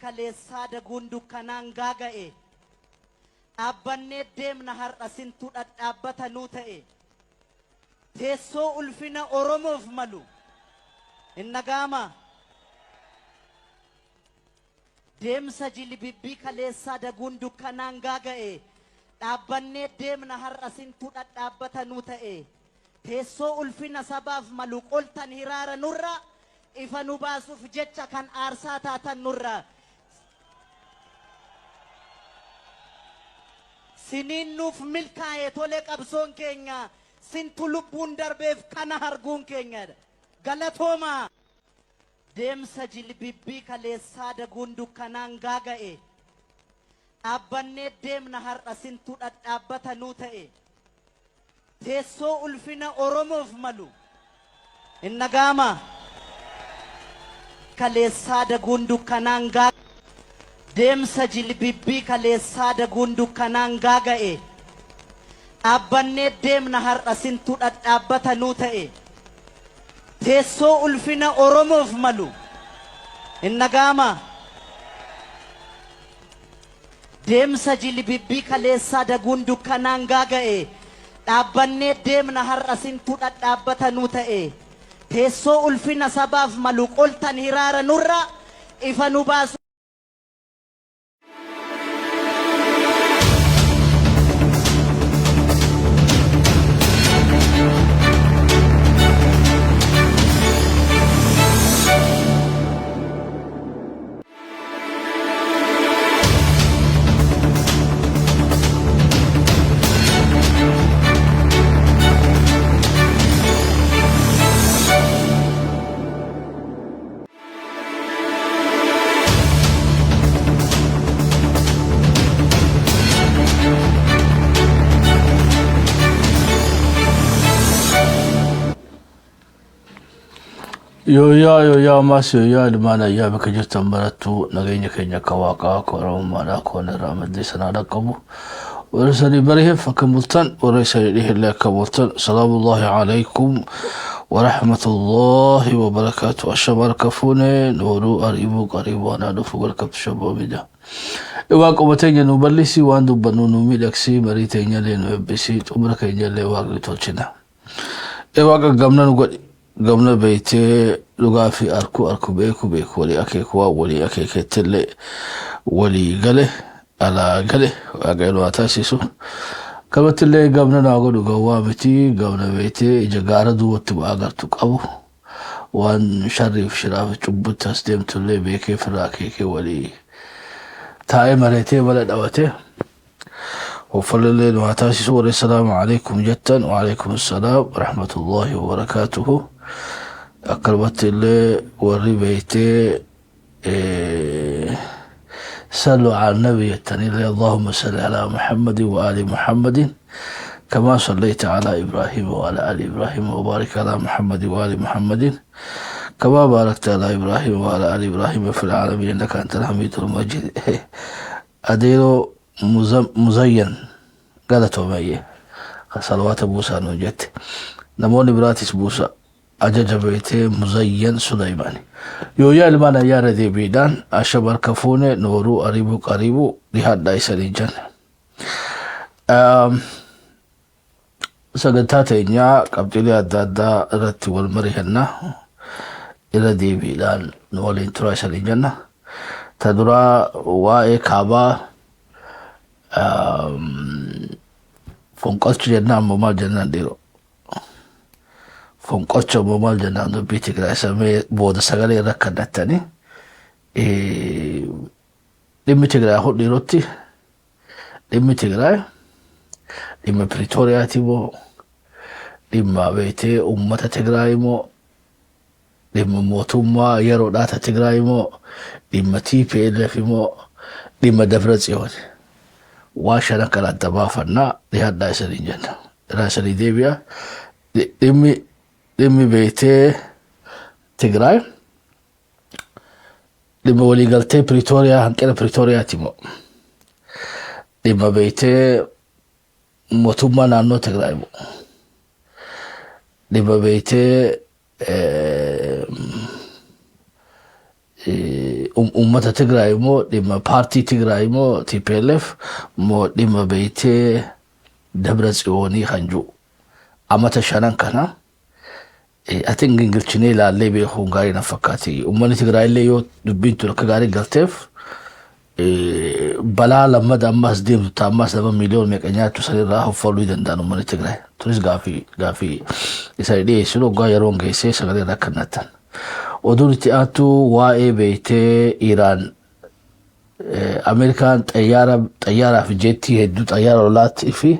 kaleessaa daguun dukkanaan gaaga'e. Dhaabbannee deemna har'a sintu dhadhaabbata nuu ta'e. Teessoo ulfina Oromoof malu. Hin dhaga'amaa? Deemsa jilibibbii kaleessaa daguun dukkanaan gaaga'e. Dhaabbannee deemna har'a sintu dhadhaabbata nuu ta'e. Teessoo ulfina sabaaf malu qoltan hiraara nurra, ifa nu baasuuf jecha kan aarsaa taatan nurra. Siniin nuuf milkaa'e tole qabsoon keenya, sintu lubbuun darbeef kana harguun keenya. Galatoomaa! Deemsa jilbibbii kaleessaa daguun dukkanaan gaaga'e. Dhaabbannee deemna har'a sintu dhadhaabbata nuu ta'e. Teessoo ulfina Oromoof malu. Hin dhaga'amaa? Kaleessaa daguun dukkanaan gaa Deemsa jilbibbii kaleessaa daguun dukkanaan gaaga'e. Dhaabbannee deemna har'a sintu dhadhaabbata nuu ta'e. Teessoo ulfina Oromoof malu. Hin dhaga'amaa? Deemsa jilbibbii kaleessaa daguun dukkanaan gaaga'e. Dhaabbannee deemna har'a sintu dhadhaabbata nuu ta'e. Teessoo ulfina sabaaf malu qoltan hiraara nurra, ifa nu baasu. Yooyyaa yooyyaa ammaas yooyyaa ilmaan ayyaa bakka jirtan marattuu nageenya keenya akka waaqaa akka oromummaadhaa akka waan irraa maddee sanaa dhaqqabu warra sanii bariheef akka bultan warra isanii dhihillee akka bultan salaamullaahi alaikum warahmatullaahi wabarakaatu ashama harka fuune nooruu ariibuu qariibuu anaa dhufu welcome to Shaboo Media. Waaquma teenya nu bal'isi waan dubbannu nu miidhagsi marii teenyallee nu eebbisi xumura keenyallee waaqni tolchina. Ee waaqa gamna nu godhi gamna beeytee dhugaa fi arku arku beeku beeku walii akeeku waan walii akeekettillee walii gale alaa gale waaqa nu haa taasisu. Kamittillee gamna naa godhu gawwaa miti gamna beeytee ija gaara duubatti bu'aa agartu qabu waan sharriif shiraaf cubbutti as deemtullee beekee firraa akeekee walii taa'ee mareetee mala dhawatee. Hoffalillee nu haa taasisu warri assalaamu alaikum jettan waalaikum assalaam warahmatullahi wabarakaatuhu akkanumatti illee warri beeytee sallu ala nabi jettanillee allahumma salli ala muhammadin wa ali muhammadin كما صليت على إبراهيم وعلى آل إبراهيم وبارك على محمد وآل محمد كما باركت على إبراهيم وعلى آل إبراهيم في العالمين إنك أنت الحميد المجيد Adeeroo Muzayyan galatoomi ayyee ka salawaata buusaa nuun jette. Namoonni biraatis buusa ajaja beeytee Muzayyan Suleymaani. Yooyyaa ilmaan ayyaara deebiidhaan asham harka fuune nooruu ariibuu qariibuu dhihaadhaa isaniin jenna. Sagantaa teenyaa qabxiilee adda addaa irratti wal mari'anna. Irra deebiidhaan nu waliin turaa isaniin jenna. Ta duraa waa'ee kaabaa fonqolcha jennaan moo maal jennaan dhiiroo? Fonqolcha moo maal jennaan dubbii Tigraay samee booda sagalee irra kannattanii dhimmi Tigraay kun dhiirootti Dhimmi Tigraay dhimma Piriitooriyaati moo dhimma beektee uummata Tigraay moo dhimma mootummaa yeroodhaa ta Tigraay moo dhimma TPLF moo dhimma Dabra Tsiyoon waan shanan kana adda baafannaa dhiyaadhaa isaniin jenna. Irraa isanii deebi'a. Dhimmi dhimmi beektee Tigraay Dhimma waliigaltee Piriitooriyaa hanqina Piriitooriyaati moo? Dhimma beektee mootummaa naannoo Tigraay moo? Dhimma beektee Uummata Tigraay immoo, dhimma paartii Tigraay immoo TPLF immoo, dhimma beeytee Dabra Tsiyoonii kan jiru amata 5n kana ati gingilchinee ilaallee beekuun gaarii na fakkaati. Uummanni Tigraay illee yoo dubbiin tun akka gaarii galteef, balaa lammada ammas deemtu ammas nama miiliyoon meeqa nyaachuu sanirraa hoffaluu danda'an uummanni Tigraay. Tunis gaafii isa dhiyeessinu waggaa yeroon geessee sagalee irraa kennatan. Oduun itti aantu waa'ee beeytee Iraan, Ameerikaan xayyaaraa fi jeettii hedduu, xayyaara lolaatii fi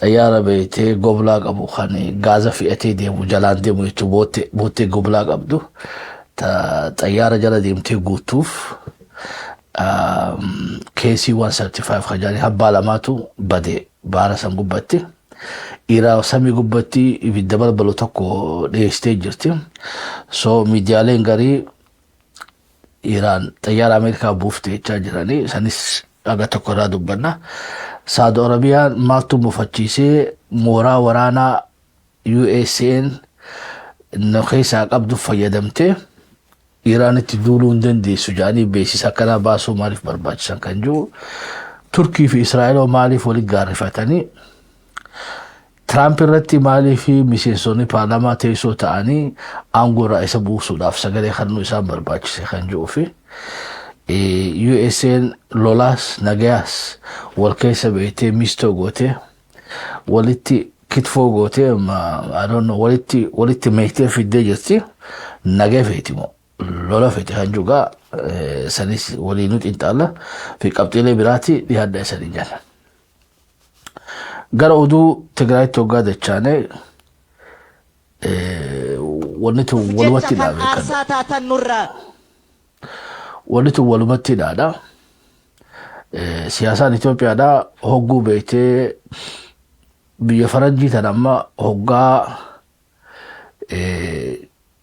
xayyaara beeytee goblaa qabu kan gaaza fe'atee deemu, jalaan deemu jechuun, boottee goblaa qabdu xayyaara jala deemtee guutuuf KC 135 kan jedhanii abbaa lamaatu bade baara san gubbatti. Iraan samii gubbatti ibidda balbalu tokko dhiyeessitee jirti. So miidiyaaleen garii Iraan xayyaara Ameerikaa buufte jechaa jiranii, sanis dhaga tokko irraa dubbanna. Saudi Arabiyaan maaltu mufachiisee mooraa waraanaa USA'n nu keessaa qabdu fayyadamtee Iraanitti duuluu hin dandeessu jedhanii beeksisa akkanaa baasuu maaliif barbaachisan kan jiru, Turkii fi Israa'el maaliif walitti gaarrifatanii, Tiraamp irratti maaliif miseensonni paarlaamaa teessoo ta'anii aangoo irraa isa buusuudhaaf sagalee kennuu isaan barbaachise kan jiruu fi USA'n lolaas nagayaas wal keessa beektee mistoo gootee walitti kitfoo gootee, I don't know, walitti meektee fiddee jirti. Nagaya feeti moo lola feeti kan jiru sanis waliinuu xiinxalla fi qabxiilee biraatti dhiyaadha isanii jala. Gara oduu Tigraayitti hoggaa dachaane, wanni tun walumatti Jecha kan hidhaa beekadha. aarsaa taatan nurraa. Wanni tun walumatti hidhaadha. Siyaasaan Itoophiyaadhaa hogguu beektee biyya faranjii tan amma hoggaa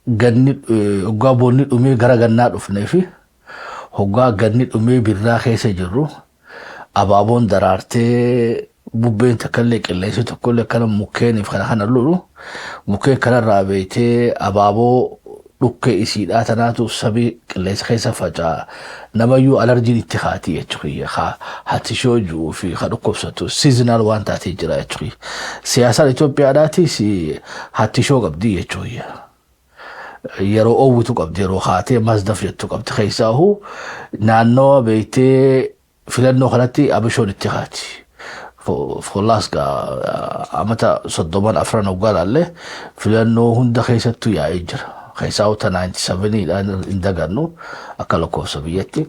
ganni, hoggaa boonni dhumee gara gannaa dhufnee fi hoggaa ganni dhumee birraa keessa jirru, abaaboon daraartee, bubbeen takkallee qilleensi tokkollee akkana mukkeeniif kana kana lolu, mukkeen kanarraa beektee abaaboo dhukkee isiidhaa tanaatu sabii qilleensa keessa faca'a, namayyuu alarjiin itti kaati jechuudha. Ka hatishoo jiru fi ka dhukkubsatu seasonal waan taatee jira jechuudha. Siyaasaan Itoophiyaadhaatis hatishoo qabdi jechuudha. Yeroo oowwitu qabdi, yeroo kaatee masdaf jettu qabdi. Keessaahu naannoo beektee filannoo kanatti abishoon itti kaati. Follaas amata 34 hoggaa laallee filannoo hunda keessattuu yaa'ee jira. Keessaa ta 97dhaan hin dagannu akka lakkoofsa biyyatti.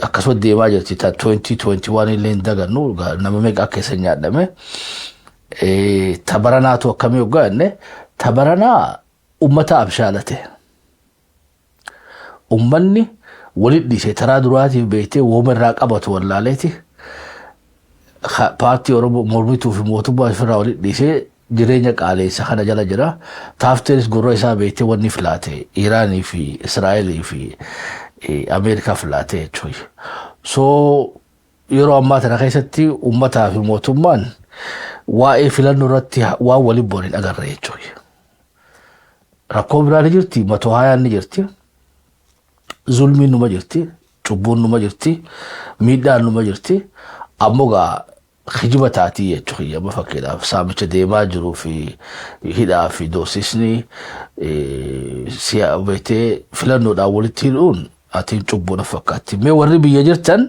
Akkasuma deemaa jirti, ta 2021 illee hin dagannu, nama meeqa akka keessa nyaadhame. Tabaranaatu akkamii hoggaa jenne, tabaranaa ummata abshaalate. Ummanni walit dhiise taraa duraatiif beektee wooma irraa qabatu wallaaleeti. Paartii Oromoo mormituu fi mootummaa ofirraa walit dhiisee jireenya qaaleensa kana jala jira. Taafteenis gurra isaa beektee wanni filaate Iraanii fi Israa'elii fi Ameerikaa filaate jechuudha. So yeroo ammaa tana keessatti uummataa fi mootummaan waa'ee filannoo irratti waan waliin boon hin agarre jechuudha. Rakkoo biraa ni jirti, matoo hayaan ni jirti, zulmiin numa jirti, cubbuun numa jirti, miidhaan numa jirti. Ammoo gaa kijiba taatii jechuudha. Amma fakkeenyaaf saamicha deemaa jiruu fi hidhaa fi doorsisni beektee filannoodhaan walitti hidhuun atiin cubbuu na fakkaatti. Mee warri biyya jirtan,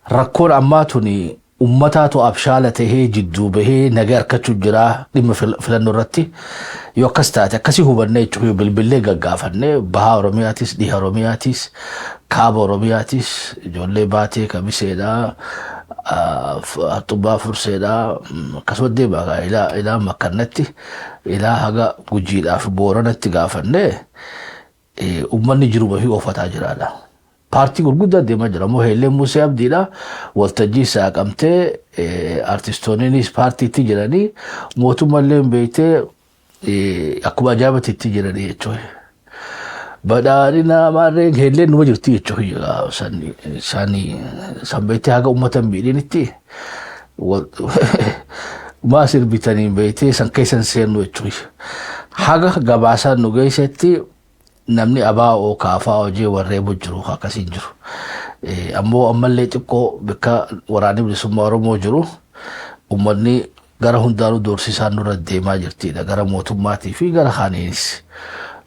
rakkoon ammaa tuni ummataatu abshaala tahee jidduu bahee nagaa harkachuu jira dhimma filannoo irratti? Yoo akkas taate akkasii hubannee jechuudha, bilbillee gaggaafannee bahaa Oromiyaatis, dhiha Oromiyaatis, kaaba Oromiyaatis, ijoollee baatee kamiseedhaa, haxubbaa furseedhaa, akkasuma deemaa ilaa ilaa makkannatti, ilaa haga Gujiidhaa fi Booranatti gaafannee, uummanni jiruma fi ofataa jiraadha. Paartii gurguddaa deemaa jira. Immoo Heelleen Musee Abdiidha. Waltajjii saaqamtee artistoonnis paartiitti jiranii, mootummallee beektee akkuma ajaa'ibatti itti jiranii jechuudha. Badhaadhina maarreen heelleen numa jirti jechuudha. San beektee haga uummata hin miidhinitti maa sirbitanii beektee san keessa hin seennu jechuudha. Haga gabaasaan nu geessetti. Namni abaa'oo kaafaa hojii warreebu jiru akkasiin jiru. Ammoo ammallee xiqqoo bakka waraanni bilisummaa Oromoo jiru uummanni gara hundaanuu doorsisaan nurra deemaa jirtidha. Gara mootummaatii fi gara kaaniinis.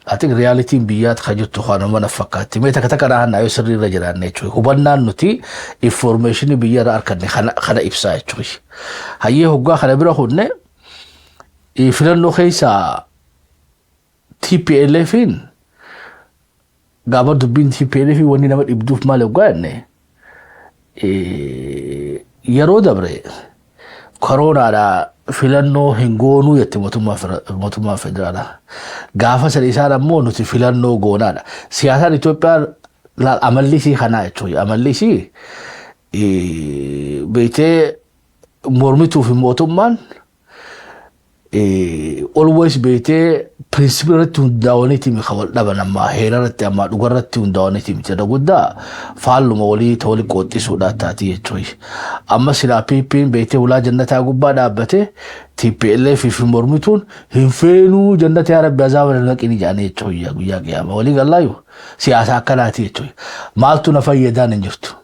Ati realityn biyyaatti kan jirtu kanuma na fakkaatti. Mee takka takka naannaa yoo sirrii irra jiraanne jechuudha. Hubannaan nuti information biyya irraa arganne kana ibsaa jechuudha. Hayyee, hoggaa kana bira hunne filannoo keessaa TPLFin gaafa dubbiin TPLF wanni nama dhibduuf maal hoggaa jenne, yeroo dabre koroonaadhaa filannoo hin goonuu jette mootummaa federaalaa. Gaafa sana isaan ammoo nuti filannoo goonaadha. Siyaasaan Itoophiyaa amalli isii kanaa jechuudha. Amalli isii beektee mormituu fi mootummaan always beektee principle irratti hundaa'aniiti miti wal dhaban, ammaa heera irratti, ammaa dhuga irratti hundaa'aniiti miti. Irra guddaa faalluma walii ta walii qooxxisuudhaa taati jechuudha. Amma silaa PP'n beektee ulaa jannataa gubbaa dhaabbate TPLF fi mormituun hin feenuu, jannata yaa rabbi azaaba naqini jedhanii jechuudha guyyaa qiyyaama. Walii gallaayu siyaasa akkanaati jechuudha. Maaltu na fayyadaan hin jirtu.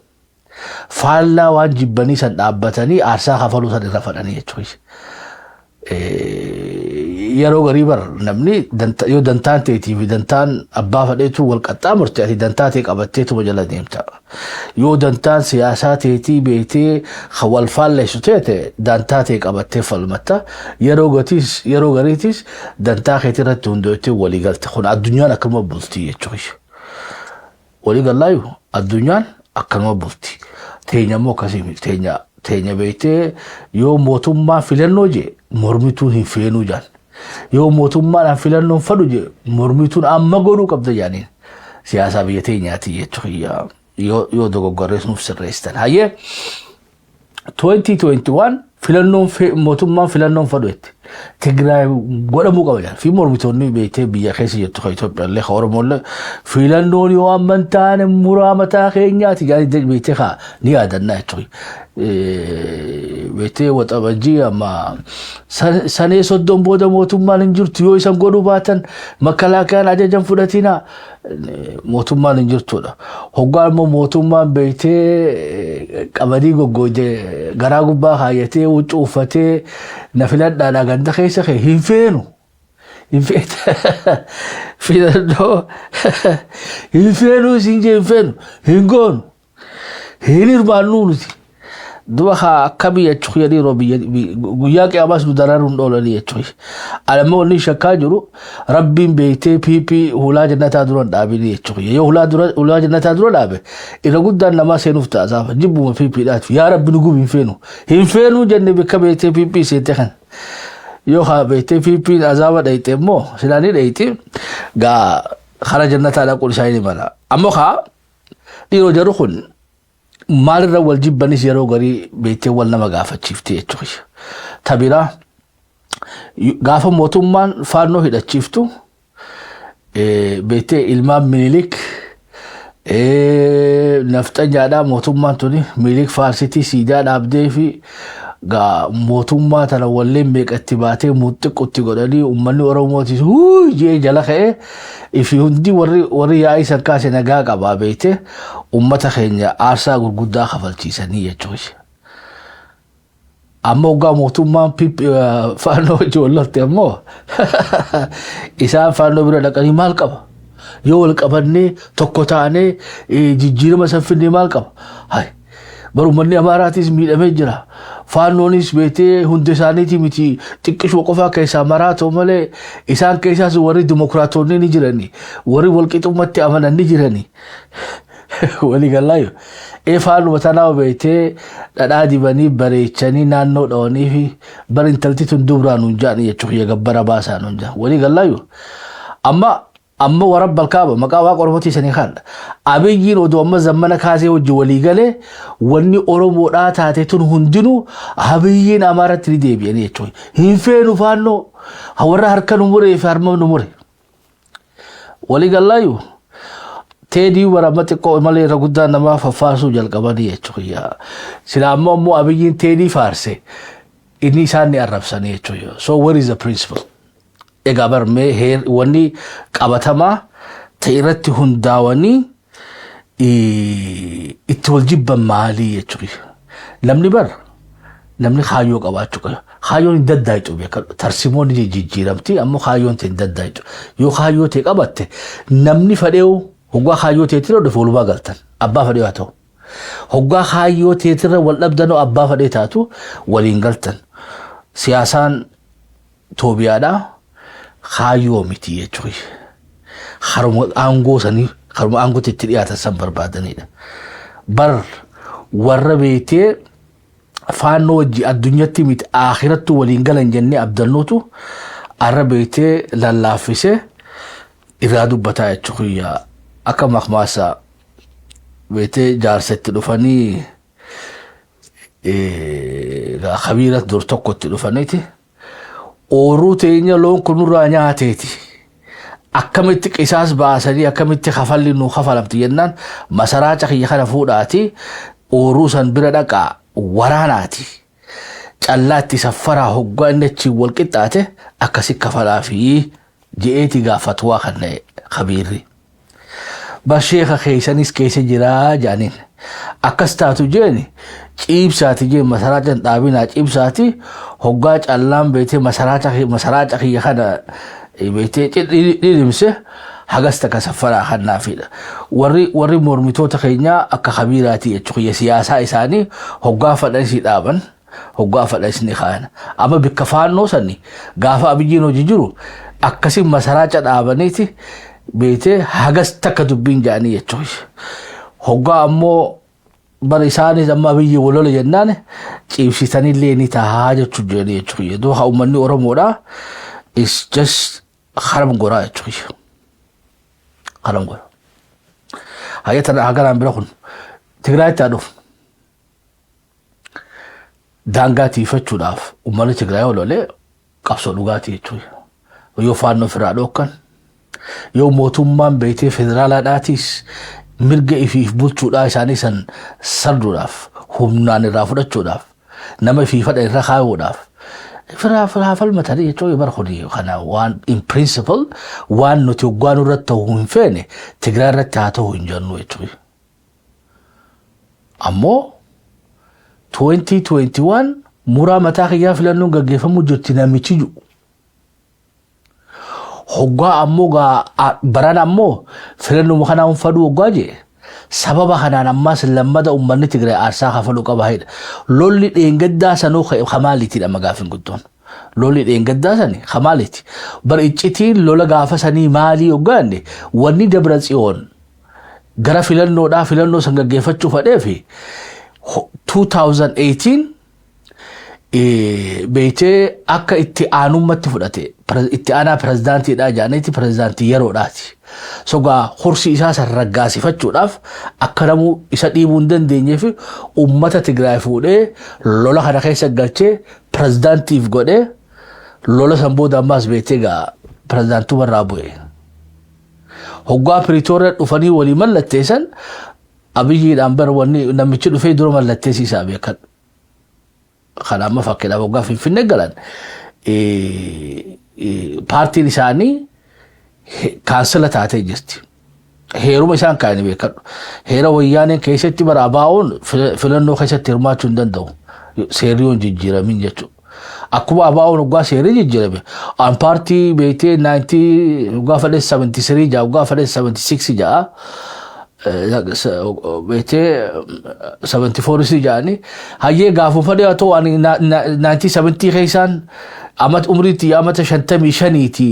Faallaa waan jibbanii san dhaabbatanii aarsaa kafaluu san irra fadhanii jechuudha. Yeroo garii bar namni yoo dantaan teetii fi dantaan abbaa fadheetu wal qaxxaamurte, ati dantaa ta'e qabatteetuma jala deemta. Yoo dantaan siyaasaa teetii beektee wal faalleessu teete, dantaa ta'e qabattee falmatta. Yeroo gatiis yeroo gariitis dantaa keetii irratti hundoottee walii galte. Kun addunyaan akkanuma bultii jechuudha. Walii gallaayu addunyaan akkanuma bulti. Teenya immoo akkasii miti. Teenya beektee yoo mootummaa filannoo jee mormituun hin feenuu jaan. Yoo mootummaadhaan filannoon fadhu jee mormituun amma godhuu qabda jaaniin. Siyaasaa biyya teenyaati jechuudha. Yoo dogoggorrees nuuf sirreessitan. Hayyee, 2021 filannoon mootummaan filannoon fadhu jetti. Tigraay godhamuu qaba jaan. Fi mormitoonni beektee biyya keessa jirtu kan Itoophiyaa illee kan Oromoo illee filannoon yoo amma hin taane muraa mataa keenyaati jaanii beektee kaa ni yaadannaa jechuudha. Beektee waxabajjii amma sanee 30 booda mootummaan hin jirtu, yoo isan godhuu baatan makkalaakayaan ajajan fudhatinaa, mootummaan hin jirtudha. Hoggaan immoo mootummaan beektee qamadii goggoode garaa gubbaa kaayyatee huccuu uffatee na filadhaadha ganda keessa kee hin feenu. Hin feenu. Filannoo hin feenu isin jee, hin feenu, hin goonu, hin hirmaannuu nuti. Duba haa akkamii jechuun yeroo biyya guyyaa qiyaamaas nu dararuun oolanii jechuudha. Alammoo wanni shakkaa jiru rabbiin beektee PP hulaa jannataa dura hin dhaabini jechuudha. Yoo hulaa dura hulaa jannataa dura dhaabe irra guddaan namaa seenuuf ta'a saafa jibbuma PP dhaati. Yaa rabbi nu gubi, hin feenu. Hin feenu jenne bakka beektee PP seente kan. Yoo haa beektee PP azaaba dhayxe immoo silaanii dhayxi gaa kara jannataa dhaquun isaanii ni mala. Ammoo haa dhiiroo jedhu kun maalirra wal jibbanis yeroo garii beektee wal nama gaafachiifte jechuudha. Tabiraa gaafa mootummaan faannoo hidhachiiftu beektee ilmaan Minilik nafxanyaadhaa, mootummaan tuni Minilik faarsitii siidaa dhaabdee fi gaa mootummaa tana walleen meeqatti baatee muxxiqutti godhanii uummanni Oromootis huu jee jala ka'ee ifi hundi warri yaa'ii san kaase nagaa qabaa beekte uummata keenya aarsaa gurguddaa kafalchiisanii jechuudha. Amma hoggaa mootummaan faannoo wajji wal lolte ammoo isaan faannoo bira dhaqanii maal qaba? Yoo wal qabannee tokko taanee jijjiirama san finnee maal qaba? Hai. Bar uummanni Amaaraatis miidhamee jira. Faannoonis beektee hundi isaaniiti miti, xiqqishuma qofaa keessaa maraatoo malee isaan keessaas warri dimokiraatonni ni jirani. Warri walqixummatti amanan ni jirani. Walii gallaayu. Ee, faannuma tanaa beektee dhadhaa dibanii bareechanii naannoo dhawanii fi bar intalti tun dubraa nuun jedhanii jechuudha, gabbara baasaa nuun jedhan. Walii gallaayu. Amma warra balkaaba maqaa waaqa Oromootii sanii kan Abiyyiin odoo amma zammana kaasee hojii walii galee wanni Oromoodhaa taate tun hundinuu Abiyyiin Amaaratti ni deebi'anii jechuudha. Hin feenu faannoo warra harka nu muree fi harma nu mure. Walii gallaayu Teedii bara amma xiqqoo malee irra guddaa namaa faffaarsuu jalqabanii jechuudha. Sila ammoo Abiyyiin Teedii faarse inni isaan ni arrabsanii jechuudha. So where is the principle? Egaa barmee wanni qabatamaa Ta'e irratti hundaawanii itti wal jibban maalii jechuudha. Namni bar namni kaayyoo qabaachuu qaba. Kaayyoon hin daddaayitu beekadhu. Tarsimoon ni jijjiiramti, ammoo kaayyoon ta'e hin daddaayitu. Yoo kaayyoo ta'e qabatte, namni fadheewu hoggaa kaayyoo ta'eetirra dhufe walumaa galtan. Abbaa fadhee haa ta'u. Hoggaa kaayyoo ta'eetirra wal dhabdanoo abbaa fadhee taatu waliin galtan. Siyaasaan Toobiyaadhaa kaayyoo miti jechuudha. Haruma aangoo sanii, haruma aangootti itti dhiyaatan san barbaadanidha. Bar warra beektee Faannoo wajji addunyatti miti akhirattu waliin galan jennee abdannuutu arra beektee lallaaffise irraa dubbataa jechuudha. Akka makmaasa beektee jaarsa itti dhufanii, kabiira dur tokko itti dhufaniiti. Ooruu teenya loon kun nurraa nyaateeti. Akkamitti qisaas baasanii, akkamitti kafalli nu kafalamti jennaan, masaraa kiyya kana fuudhaati ooruu san bira dhaqaa waraanaati. Callaa itti saffaraa, hoggaa inni achiin wal qixxaate akkasi kafalaafi je'eeti gaafatwaa kan kabiirri. Bar sheeka keessanis keessa jiraa jaaniin. Akkas taatu jeeni ciibsaati jeen, masaraa can dhaabinaa ciibsaati, hoggaa callaan beetee masaraa kiyya kana beetee dhidhimse hagas takka saffaraa kannaafidha. Warri mormitoota keenyaa akka kabiiraati jechuudha. Siyaasaa isaanii hoggaa fadhan si dhaaban, hoggaa fadhan ni kaayan. Amma bikka Faannoo sani gaafa Abiyyiin hojii jiru akkasi masaraa dhaabaniiti beetee hagas takka dubbiin jedhanii jechuudha. Hoggaa ammoo bara isaanis amma Abiyyi walola jennaan ciibsitanillee ni tahaa jechuudha jedhanii jechuudha. Duuba uummanni Oromoodhaa is just haram goraa jechuudha. Haram gora. Hayya, tana hagaraan bira kun Tigraayitti haa dhufu. Daangaa tiifachuudhaaf uummanni Tigraay walolee qabsoo dhugaatii jechuudha. Yoo Faannoo ofirraa dhookkan, yoo mootummaan beektee federaalaadhaatiis mirga ifiif bulchuudhaa isaanii san sarduudhaaf, humnaan irraa fudhachuudhaaf, nama ifii fadha irra kaayuudhaaf firaa falmatanii jechuun bara kuni kana waan in principle waan nuti hoggaan irratti ta'uu hin feene Tigraay irratti haa ta'u hin jennu jechuudha. Ammoo 2021 muraa mataa kiyyaa filannoon gaggeeffamuu jirti namichi jiru. Hoggaa ammoo baran ammoo filannoo kanaan faduu hoggaa jee sababa kanaan ammaas lammada uummanni Tigraay aarsaa kafaluu qaba jedha. Lolli dheengaddaa sanuu kamaaliitidha magaafin guddoon. Lolli dheengaddaa sani kamaaliiti? Bar iccitiin lola gaafa sanii maalii hoggaanne, wanni Dabra Tsiyoon gara filannoodhaa filannoo san gaggeeffachuu fadhee fi 2018 beektee akka itti aanummatti fudhate, itti aanaa pirezidaantiidhaa jedhaniiti, pirezidaantii yeroodhaati. Sogaa kursi isaa san raggaasifachuudhaaf akka namuu isa dhiibuu hin dandeenyee fi uummata Tigraay fuudhee lola kana keessa galchee pirezidaantiif godhee, lola san booda ammaas beektee gaa pirezidaantummaa irraa bu'e. Hoggaa Piriitooriyaa dhufanii walii mallatteessan, Abiyyiidhaan bara wanni namichi dhufee dura mallatteessisaa beekan. Kana amma fakkiidhaaf hoggaa Finfinnee galan paartiin isaanii cancel taatee jirti. Heeruma isaan kaa'anii beekadhu. Heera Wayyaaneen keessatti bara ABO'n filannoo keessatti hirmaachuu hin danda'u. Seerri yoo hin jijjiiramin jechuudha. Akkuma ABO'n hoggaa seerri jijjiirame, an paartii beektee 90 hoggaa fadhee 73 ja'a, hoggaa fadhee 76 ja'a, beektee 74 ja'anii hayyee gaafuu fadhee haa ta'u, ani 1970 keessaan amata umriitti amata 55ti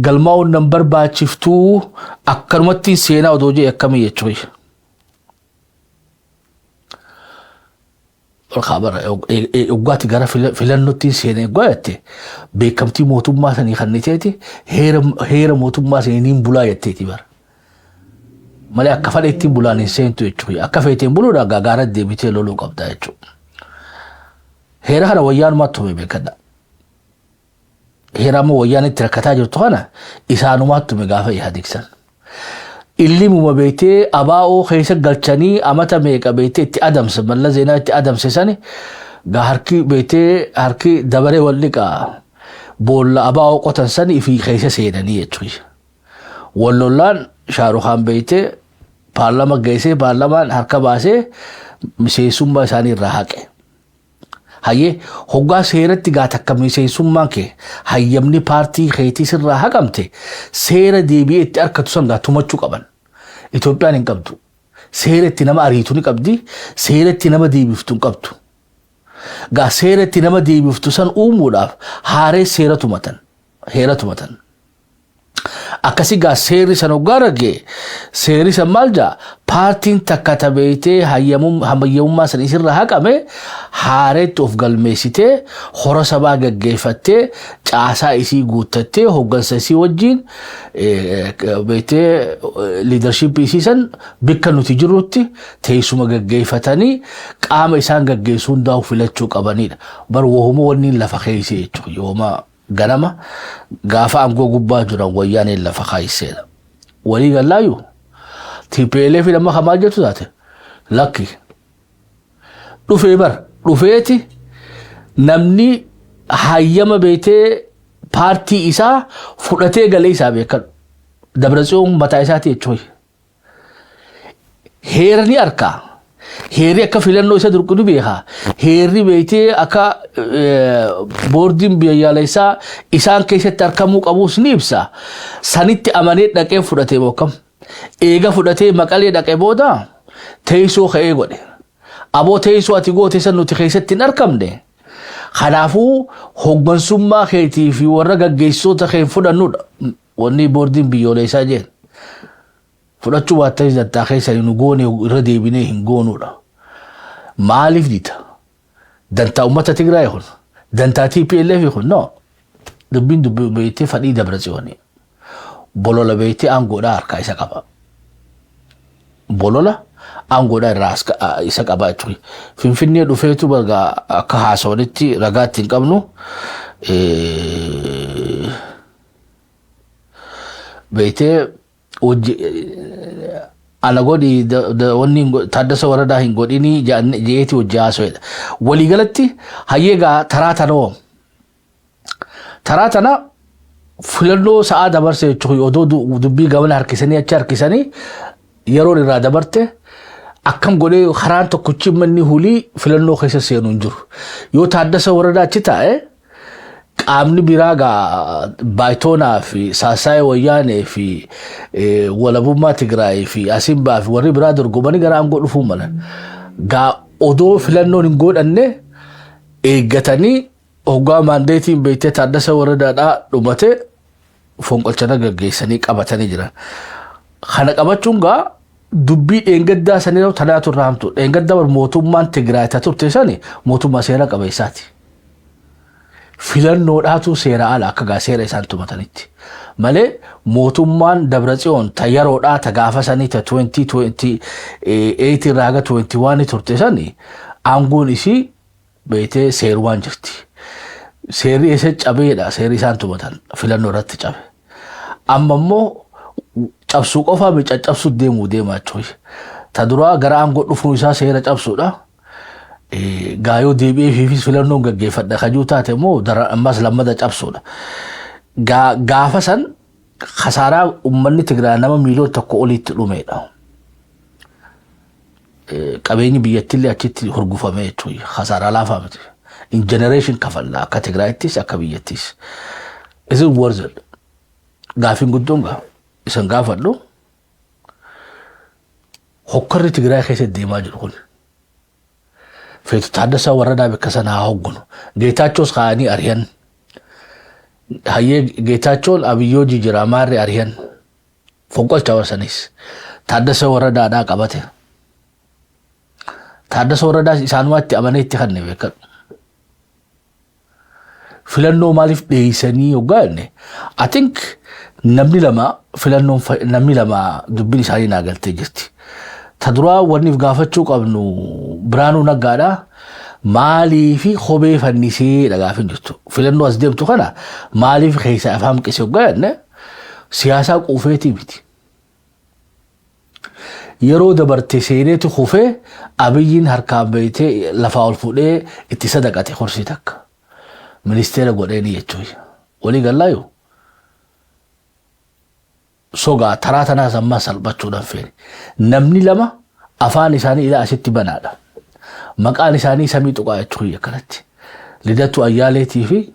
galmaa'uun nan barbaachiftuu, akkanumatti seenaa odoo jee akkamii jechuudha. Waggaatti gara filannootti seenee jette beekamtii mootummaa sanii kan teeti heera mootummaa sanii niin bulaa jetteeti bara. Malee akka fedhe ittiin bulaan hin seentu jechuudha. Akka feeteen buluudha gaara deebitee loluu qabda jechuudha. Heera kana Wayyaanumaatti tume beekadha. Heera ammoo Wayyaan itti rakkataa jirtu kana isaanumaatti tume gaafa Ihaadig san. Illimuma beektee ABO keessa galchanii amata meeqa beektee itti adamse, Malla Zeenaa itti adamse sani gaa harki beektee harki dabaree wal dhiqaa boolla ABO qotan sani ifii keessa seenanii jechuudha. Wal lollaan Shaarukaan beeytee paarlama geessee, paarlamaan harka baasee miseensummaa isaanii irraa haqe. Hayyee, hoggaa seeratti gaa takka miseensummaan kee, hayyamni paartii keetii sirraa haqamte, seera deebi'ee itti harkatu san gaa tumachuu qaban. Itoophiyaan hin qabdu. Seera itti nama ariitu ni qabdi, seera itti nama deebiftu hin qabdu. Gaa seera itti nama deebiftu san uumuudhaaf haaree seera tumatan. Heera tumatan. Akkasi gaa seerri san hoggaa ragge, seerri san maal jaa? Paartiin takka tabeeytee hayyamummaa san isirra haqame haareetti of galmeessitee, hora sabaa gaggeeffattee, caasaa isii guuttattee, hoggansa isii wajjin beeytee leadershipii isii san bikka nuti jirrutti teessuma gaggeeffatanii qaama isaan gaggeessu hundaa'u filachuu qabanidha. Bar wahuma wanni lafa keessa jechuudha. Yooma ganama gaafa aangoo gubbaa jiran Wayyaaneen lafa kaayisseedha. Walii gallaayu TPLF amma kamaa jettu taate lakki dhufee bar dhufeeti namni hayyama beetee paartii isaa fudhatee galee isaa beekadhu. Dabratsiyoon mataa isaati jechuudha. Heerri ni arkaa. Heerri akka filannoo isa durqu ni beeka. Heerri beektee akka boordiin biyyaalessaa isaan keessatti argamuu qabus ni ibsa. Sanitti amanee dhaqee fudhatee bookam. Eega fudhatee Maqalee dhaqee booda teessoo ka'ee godhe. Aboo, teessoo ati goote san nuti keessatti hin argamne. Kanaafuu hoggansummaa keetii fi warra gaggeessitoota kee fudhannudha. Wanni boordiin biyyoolessaa jeen. Fudhachuu baattanis dantaa keessanii nu goone irra deebinee hin goonuudha. Maaliif dida? Dantaa uummata Tigraay kun, dantaa TPLF kun, no. Dubbiin dubbii beektee fadhii Dabra Tsiyoonii. Bolola beektee aangoodhaa harkaa isa qaba. Bolola aangoodhaa irraa isa qaba jechuudha. Finfinnee dhufeetu bargaa akka haasawanitti ragaatti hin qabnu. Beektee hojii ana godhi, wanni Taaddasa Waradaa hin godhinii je'eeti hojii haasawedha. Waliigalatti hayyee gaa taraa tana taraa tana filannoo sa'aa dabarse jechuun odoo dubbii gamana harkisanii achi harkisanii yeroon irraa dabarte akkam godhee karaan tokkichi manni hulii filannoo keessa seenu hin jiru. Yoo Taaddasa Waradaa achi taa'e, qaamni biraa gaa Baayitoonaa fi Saasaayee Wayyaanee fi Walabummaa Tigraay fi Asimbaa fi warri biraa dorgomanii gara aangoo dhufuu malan. Gaa odoo filannoon hin godhanne eeggatanii hoggaa maandeetiin beektee Taaddasa Waradaadhaa dhumate fonqolchana gaggeessanii qabatanii jiran. Kana qabachuun gaa dubbii dheengaddaa sanii tanaatu irraa hamtu. Dheengaddaa bar mootummaan Tigraay ta turte sani mootummaa seera qabeessaati. Filannoodhaatu seera ala akka gaa seera isaan tumatanitti. Malee mootummaan Dabratsiyoon ta yeroodhaa ta gaafa sanii ta 2028 irraa haga 21 turte sani aangoon isii beektee seerumaan jirti. Seerri eessa cabeedha? Seerri isaan tumatan filannoo irratti cabe. Amma immoo cabsuu qofaa mi caccabsuu deemuu deemaa jechuudha. Ta duraa gara aangoo dhufuu isaa seera cabsuudha. Gaayoo deebi'ee fiifis filannoon gaggeeffadha kajuu taate immoo ammas lammata cabsuudha. Gaafa san kasaaraa uummanni Tigraay nama 1 miiliyoona oliitti dhumeedha. Qabeenyi biyyattillee achitti hurgufame jechuudha. Kasaaraa laafaa miti. In generation kafalla akka Tigraayittis akka biyyattis. Is it worth it? Gaafiin guddoon gaa isan gaafadhu, hokkarri Tigraay keessa deemaa jiru kun. Feetu Taaddasaa Warradaa bakka sana haa hogganu. Geetaachoos kaa'anii ari'an. Hayyee, Geetaachoon Abiyyoo jijjiiraa maarri ari'an. Fonqolcha warsanis. Taaddasa Warradaadhaa qabate. Taaddasa Warradaas isaanumatti amanee itti kanne beekadhu. Filannoo maaliif dheeysanii hoggaa jenne, I think namni lama filannoon namni lama dubbiin isaanii naa galtee jirti. Ta duraa wanni gaafachuu qabnu Biraanuu Naggaadha. Maaliifi kophee fannisee dhagaafin jirtu. Filannoo as deemtu kana maaliif keessaa afaan hanqise hoggaa jenne, siyaasaa quufeetii miti. Yeroo dabarte seeneetu kufee Abiyyiin harkaan beeytee lafaa ol fuudhee itti sadaqate kursii takka. Ministeera godheeni jechuudha. Walii gallaayu. Sogaa taraa tanaas ammaa salphachuudhaan feene. Namni lama afaan isaanii ilaa asitti banaadha. Maqaan isaanii samii tuqaa jechuu akkanatti. Lidatu Ayyaaleetii fi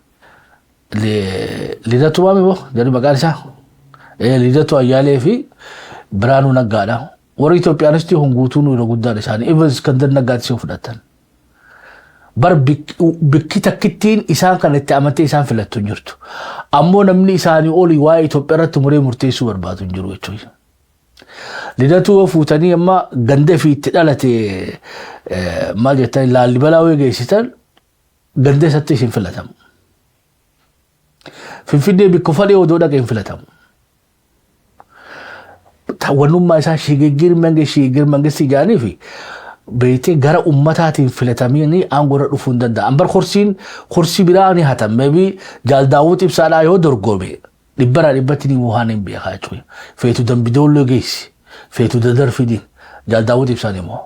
Lidatu maami moo jedhu maqaan isaa? Lidatu Ayyaalee fi Biraanuu Naggaadha. Warri Itoophiyaanistii kun guutuun irra guddaan isaanii. Even Iskandar Naggaatti si fudhatan. Bar bikki takkittiin isaan kan itti amantee isaan filattu hin jirtu. Ammoo namni isaanii olii waa'ee Itoophiyaa irratti muree murteessuu barbaadu hin jiru jechuudha. Lidatuu yoo fuutanii amma ganda fi itti dhalate, maal jettan, Laallibalaa yoo geessitan, ganda isatti isin filatamu. Finfinnee bikka fadhee odoo dhaqee hin filatamu. Wannummaa isaa shigiggir mangistii jedhanii fi beektee gara ummataatiin filatamanii aangoo irra dhufuu hin danda'an. Bar kursiin kursii biraa ni hatan. Maybe Jaal Daawwit Ibsaadhaa yoo dorgome dhibbarraa dhibbatti ni mo'aan hin beekaa jechuudha. Feetu Dambidoolloo geessi. Feetu Dadar fidin. Jaal Daawwit Ibsaan immoo.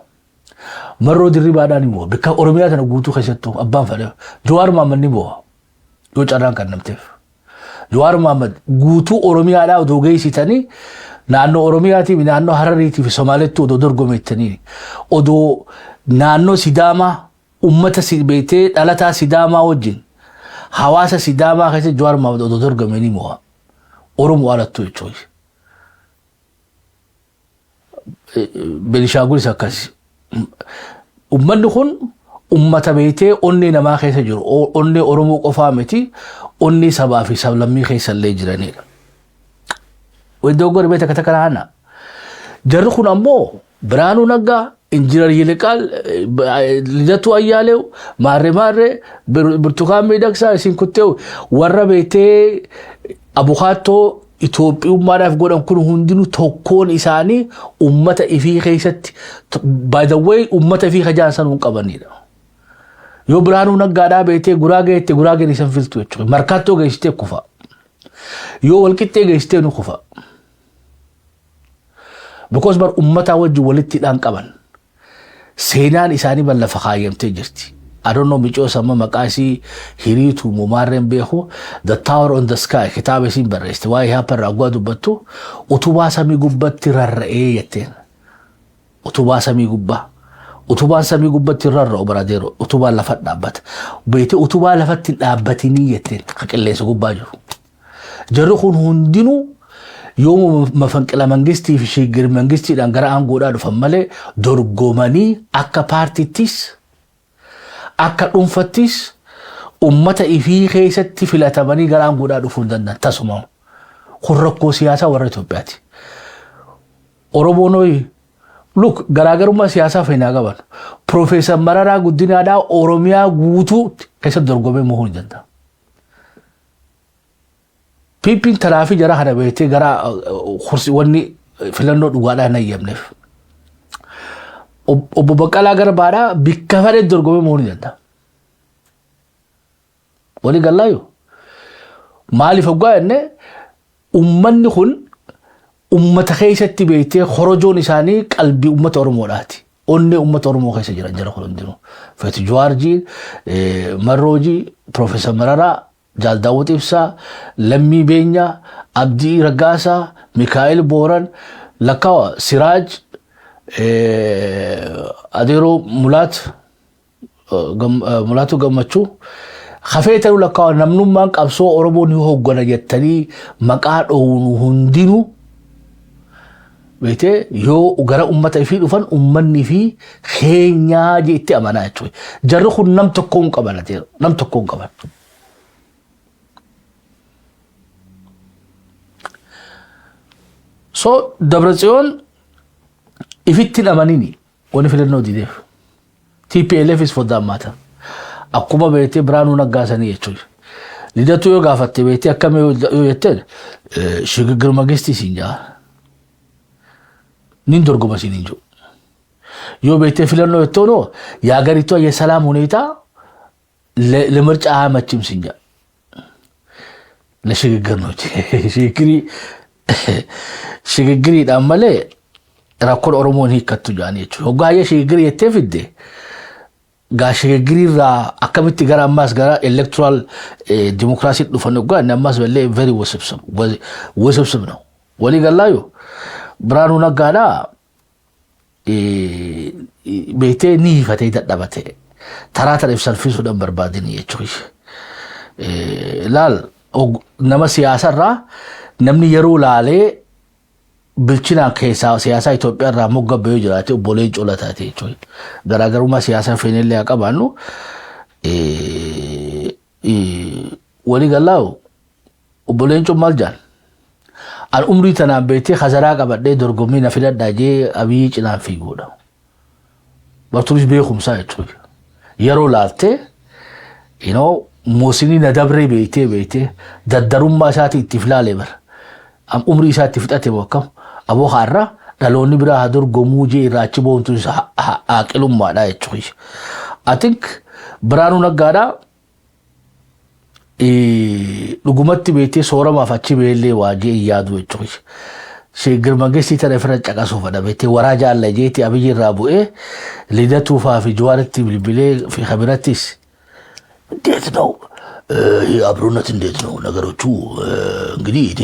Marroo Dirribaadhaan immoo bakka Oromiyaa tana guutuu keessattuu abbaan fedhe Jawaar Mohaammed ni mo'a. Yoo carraan kan namteef. Jawaar Mohaammed guutuu Oromiyaadhaa odoo geessitanii, naannoo Oromiyaatii fi naannoo Harariitii fi Somaaleetti odoo dorgomettanii, odoo naannoo Sidaamaa ummata si beektee dhalataa Sidaamaa wajjin hawaasa Sidaamaa keessatti Jawaar Mohaammed odoo dorgome ni mo'a. Oromoo alattuu jechuudha. Benishaangulis akkasi. Uummanni kun ummata beektee onnee namaa keessa jiru. Onnee Oromoo qofaa miti, onnee sabaa fi sablammii keessa illee jiranidha. Iddoo godhe beekta takka kana. Jarri kun ammoo Biraanuu Naggaa, Injinar Yiliqaal, Lidatuu Ayyaaleew, Maarree Maarree, Birtukaan Miidhagsaa, isin kutteew warra beektee abukaattoo Itoophiyummaadhaaf godhan kun hundinuu tokkoon isaanii ummata ifii keessatti, by the way, ummata ifii kajaan sanuu hin qabanidha. Yoo Biraanuu Naggaadhaa beektee Guraagee jette, Guraageen isan filtu jechuudha. Markaattoo geessitee kufa. Yoo Walqixxee geessitee nu kufa. Because bar ummataa wajjin walitti hidhaan qaban. Seenaan isaanii ban lafa kaayyamtee jirti. I don't know, micoo sama maqaa isii hiriitu mumaarreen beeku, The Tower on the Sky kitaaba isiin barreessite waa'ee haapa irraa guwaa dubbattu, utubaa samii gubbatti rarra'ee jetteen. Utubaa samii gubbaa. Utubaan samii gubbatti rarra'u baradeero utubaan lafa dhaabbata. Beete utubaa lafatti hin dhaabbatinii jetteen ka qilleensa gubbaa jiru. Jarri kun hundinuu yoo mafanqila mangistii fi shiggir mangistiidhaan gara aangoodhaa dhufan malee dorgomanii akka paartittis akka dhuunfattis ummata ifii keessatti filatamanii gara aangoodhaa dhufuu hin danda'an tasuma. Kun rakkoo siyaasaa warra Itoophiyaati. Oromoon hoyi look, garaagarummaa siyaasaa feenaa qaban. Profeesar Mararaa Guddinaadhaa Oromiyaa guutuu keessatti dorgomee mo'uu hin danda'a. PP'n tanaa fi jara kana beektee gara kursi wanni filannoo dhugaadhaa hin hayyamneef. Obbo Baqqalaa Garbaadhaa bikka fedhe dorgomee mo'uu ni danda'a. Walii gallaayu. Maaliif hoggaa jenne, ummanni kun ummata keessatti beektee korojoon isaanii qalbii ummata Oromoodhaati. Onnee ummata Oromoo keessa jiran jara kun hundinuu. Feeti Jawaarjii, Marroojii, Profeesar Mararaa, Jaal Daawwit Ibsaa, Lammii Beenyaa, Abdii Raggaasaa, Mikaa'el Booran, Lakkawa, Siraaj, Adeeroo Mulaat, Mulaatu Gammachuu, hafee ta'uu lakkaa'u namnummaan qabsoo Oromoo ni hooggana jettanii maqaa dhoownu hundinuu beektee yoo gara ummata ifii dhufan ummanni fi keenyaa jetti amanaa jechuudha. Jarri kun nam tokko hin qaban, nam tokko hin qaban. So Dabratsiyoon ifitti hin amanini wani filannoo dideef. TPLF is for that matter. Akkuma beektee Biraanuu Naggaasanii jechuudha. Lidatu yoo gaafatte beektee akkam yoo jetteen, shigigir mangistii siin jaa. Nin dorgoma siin hin jiru. Yoo beektee filannoo jettoonoo የሀገሪቷ የሰላም ሁኔታ ለምርጫ አያመችም siin jaa. ለሽግግር ነው ሽግግሪ shigiggiriidhaan malee rakkoon Oromoon hiikkattu jedhanii jechuudha. Hoggaa shigiggiri jettee fidde gaa, shigiggiriirraa akkamitti gara ammaas gara electoral dimokiraasii dhufan hoggaa inni ammaas illee very ውስብስብ ነው። Walii gallaayu Biraanuu Naggaadhaa beektee ni hiifatee dadhabate. Taraa tana ibsalfiisuudhaan barbaadini jechuudha. Laal, nama siyaasarraa namni yeroo laalee bilchinaan keessaa siyaasaa Itoophiyaa irraa mogga bahee jiraate obbo Leencoo Lataati jechuudha. Garaagarummaa siyaasaa feenellee haa qabaannu, walii gallaayu obbo Leencoon maal jaan? An umrii tanaan beektee kazaraa qabadhee dorgommii na filadhaa jee Abiyyi cinaan fiiguudha. Bartuunis beekumsaa jechuudha. Yeroo laaltee moosinii na dabree beektee daddarummaa isaatii itti filaalee bara. Umrii isaa itti fixate moo akkam? Aboo har'a dhaloonni biraa haa dorgomuu jee irraa achi boontu haaqilummaadha jechuudha. I think Biraanuu Naggaadhaa dhugumatti beektee sooramaaf achi beellee waa jee hin yaadu jechuudha. Sheeggir Mangistii tana ofirra caqasuuf fedha, beektee waraa jaalla jeetti Abiyyi irraa bu'ee Lidatuufaa fi Jawaaritti bilbilee fi kabirattis. እንዴት ነው ይህ አብሮነት? እንዴት ነው ነገሮቹ? እንግዲህ እኔ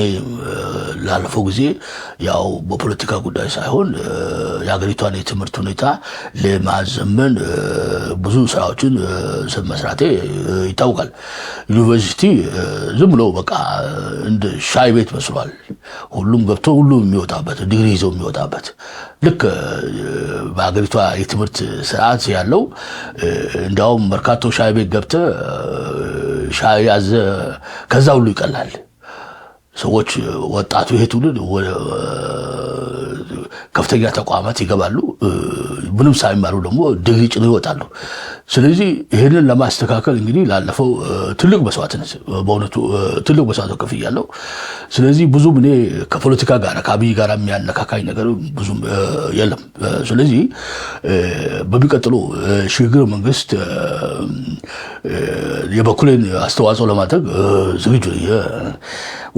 ላለፈው ጊዜ ያው በፖለቲካ ጉዳይ ሳይሆን የሀገሪቷን የትምህርት ሁኔታ ለማዘመን ብዙ ስራዎችን መስራቴ ይታወቃል። ዩኒቨርሲቲ ዝም ብሎ በቃ እንደ ሻይ ቤት መስሏል። ሁሉም ገብቶ ሁሉም የሚወጣበት፣ ዲግሪ ይዞ የሚወጣበት፣ ልክ በሀገሪቷ የትምህርት ስርዓት ያለው እንዲያውም መርካቶ ሻይ ቤት ገብተህ ሻይ ያዘ ከዛ ሁሉ ይቀላል። ሰዎች ወጣቱ ይሄ ትውልድ ከፍተኛ ተቋማት ይገባሉ። ምንም ሳይማሩ ደግሞ ዲግሪ ጭነው ይወጣሉ። ስለዚህ ይህንን ለማስተካከል እንግዲህ ላለፈው ትልቅ መስዋዕትነት፣ በእውነቱ ትልቅ መስዋዕት ከፍያለሁ። ስለዚህ ብዙም እኔ ከፖለቲካ ጋር ከአብይ ጋር የሚያነካካኝ ነገር ብዙም የለም። ስለዚህ በሚቀጥለው ሽግግር መንግስት የበኩሌን አስተዋጽኦ ለማድረግ ዝግጁ ነኝ።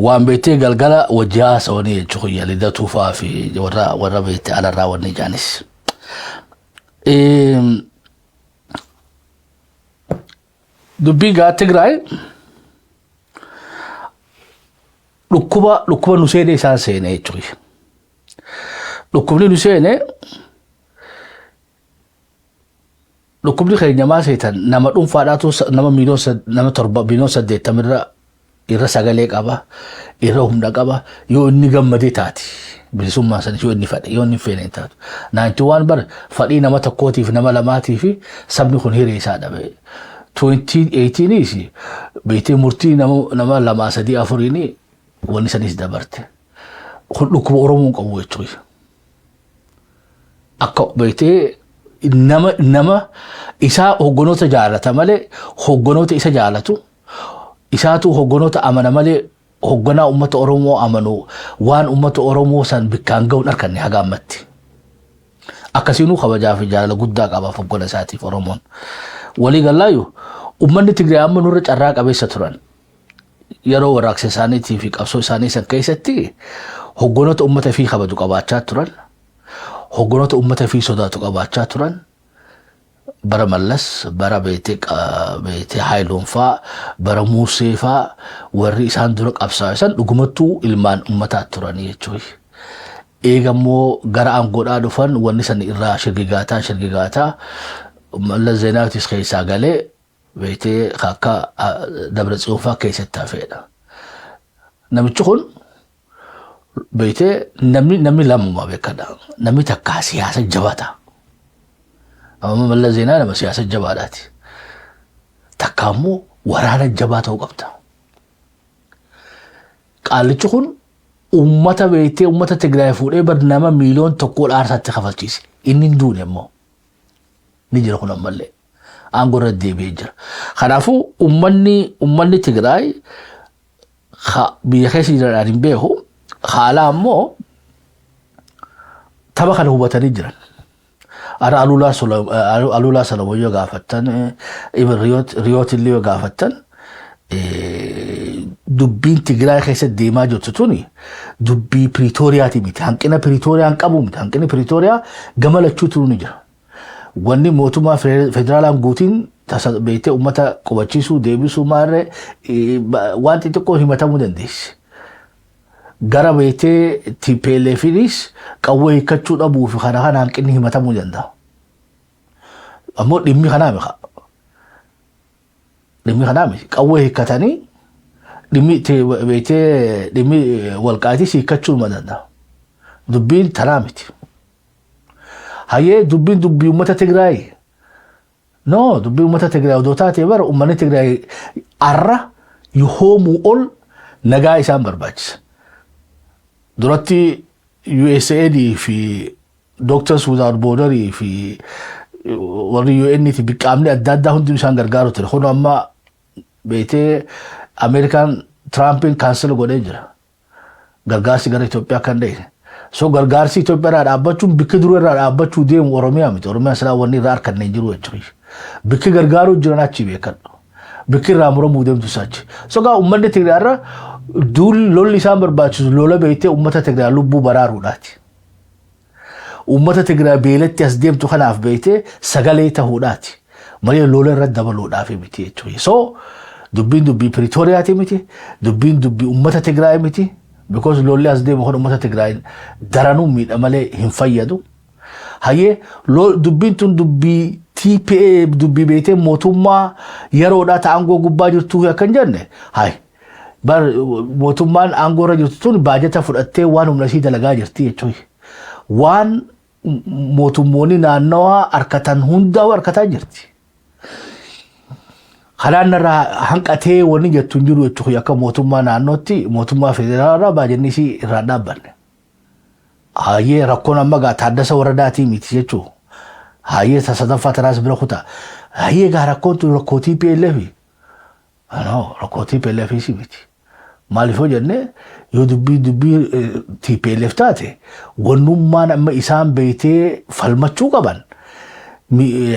Waan beektee galgala wajji haasawanii jechuudha, Lidatuu fa'aa fi warra beektee alarraa wanni ijaanis. Dubbii gaa Tigraay dhukkuba nu seene isaan seene jechuudha. Dhukkubni nu seene, dhukkubni keenya maa seetan, nama dhuunfaadhaatu nama miiliyoon nama 7 miiliyoon 80 irra sagalee qaba, irra humna qaba. Yoo inni gammadee taati bilisummaa sanis, yoo inni fedhe, yoo inni feene hin taatu. 91 bara fadhii nama tokkootiif nama lamaatii fi sabni kun hiree isaa dhabe. 2018 beektee murtii nama lamaa sadii afuriini wanni sanis dabarte. Kun dhukkuba Oromoon qabu jechuudha. Akka beektee nama isaa hogganoota jaalata malee hogganoota isa jaalatu isaatu hogganoota amana malee hogganaa uummata Oromoo amanu waan uummata Oromoo san bikkaan ga'uun harkanne haga ammatti. Akkasiinuu kabajaa fi jaalala guddaa qabaaf hoggana isaatiif Oromoon. Walii gallaayu uummanni Tigraay amma nurra carraa qabeessa turan. Yeroo warraaqsa isaaniitii fi qabsoo isaanii san keessatti hogganoota uummata fi kabaju qabaachaa turan. Hogganoota uummata fi sodaatu qabaachaa turan. Bara Mallas, bara beetee Haayiloon faa, bara Muusee faa, warri isaan dura qabsaa'an dhugumattuu ilmaan uummataa turanii jechuudha. Eega immoo gara aangoodhaa dhufan wanni san irraa shirgigaataa Mallas Zeenaawitis keessaa galee beetee akka Dabra Tsiyoon faa keessatti hafeedha. Namichi kun beetee namni lamuma beekadha. Namni takkaa siyaasa jabaata. Amma Mallas Zeenaa nama siyaasa jabaadhaati. Takka immoo waraana jabaa ta'uu qabda. Qaallichi kun uummata beektee uummata Tigraay fuudhee bar nama miiliyoon 1 aarsaatti kafalchiise. Inni hin duune immoo ni jira, kun ammallee aangoo irra deebi'ee jira. Kanaafuu uummanni Tigraay biyya keessa jiran hin beeku, haala ammoo tapha kana hubatanii jiran. Ara Aluulaa Solomoon yoo gaafattan, Riyoot illee yoo gaafattan, dubbiin Tigraay keessa deemaa jirtu tuni dubbii Piriitooriyaati miti. Hanqina Piriitooriyaan qabu miti. Hanqinni Piriitooriyaa gama lachuutu ni jira. Wanni mootummaa federaalaan guutiin tasa beektee uummata qubachiisuu deebisuu maarree waan xixiqqoo himatamuu dandeessi. Gara beetee TPLFinis qawwee hiikkachuu dhabuu fi kana kana hanqinni himatamuu danda'a. Ammoo dhimmi kanaa miti. Dhimmi kanaa miti. Qawwee hiikkatanii dhimmi beetee dhimmi Walqaayitis hiikkachuu ma danda'a. Dubbiin tanaa miti. Hayyee, dubbiin dubbii uummata Tigraay. No, dubbii uummata Tigraay odoo taate bara uummanni Tigraay arra yoomuu ol nagaa isaan barbaachisa. Duratti USAID fi Doctors Without Border fi warri UN ti biqqaamni adda addaa hundi isaan gargaaru ture. Kun amma beetee Ameerikaan Tiraampiin cancel godhee jira. Gargaarsi gara Itoophiyaa kan ta'e. So gargaarsi Itoophiyaa irraa dhaabbachuun bikki dura irraa dhaabbachuu deemu Oromiyaa miti. Oromiyaa silaa wanni irraa harkanne hin jiru jechuudha. Bikki gargaaruu jiran achi beekadhu. Bikki irraa muramuu deemtu achi. So gaa uummanni Tigraay irra duul lolli isaan barbaachisu lola beektee uummata Tigraay lubbuu baraaruudhaati. Uummata Tigraay beelatti as deemtu kanaaf beektee sagalee ta'uudhaati. Malee lola irra dabaluudhaaf miti jechuudha. So dubbiin dubbii Piriitooriyaati miti. Dubbiin dubbii uummata Tigraay miti. Because lolli as deemu kun uummata Tigraay daranuu miidha malee hin fayyadu. Hayyee, dubbiin tun dubbii TPA, dubbii beektee mootummaa yeroodhaa ta aangoo gubbaa jirtu akka hin jenne, hay, bar mootummaan aangoo irra jirtu tun baajata fudhattee waan humna isii dalagaa jirti jechuudha. Waan mootummoonni naannawaa harkatan hundaa harkataa jirti. Kanaan irraa hanqatee wanni jettu hin jiru jechuudha. Akka mootummaa naannootti mootummaa federaalaa baajanni isii irraa dhaabbanne. Hayyee, rakkoon amma gaa Taaddasa Waradaatii miti jechuudha. Hayyee, sadaffaa tanaas bira kutaa. Hayyee, gaa rakkoon tun rakkoo TPLF. No, rakkoo TPLF miti. Maaliif yoo jenne, yoo dubbii TPLF taate, wannummaan amma isaan beektee falmachuu qaban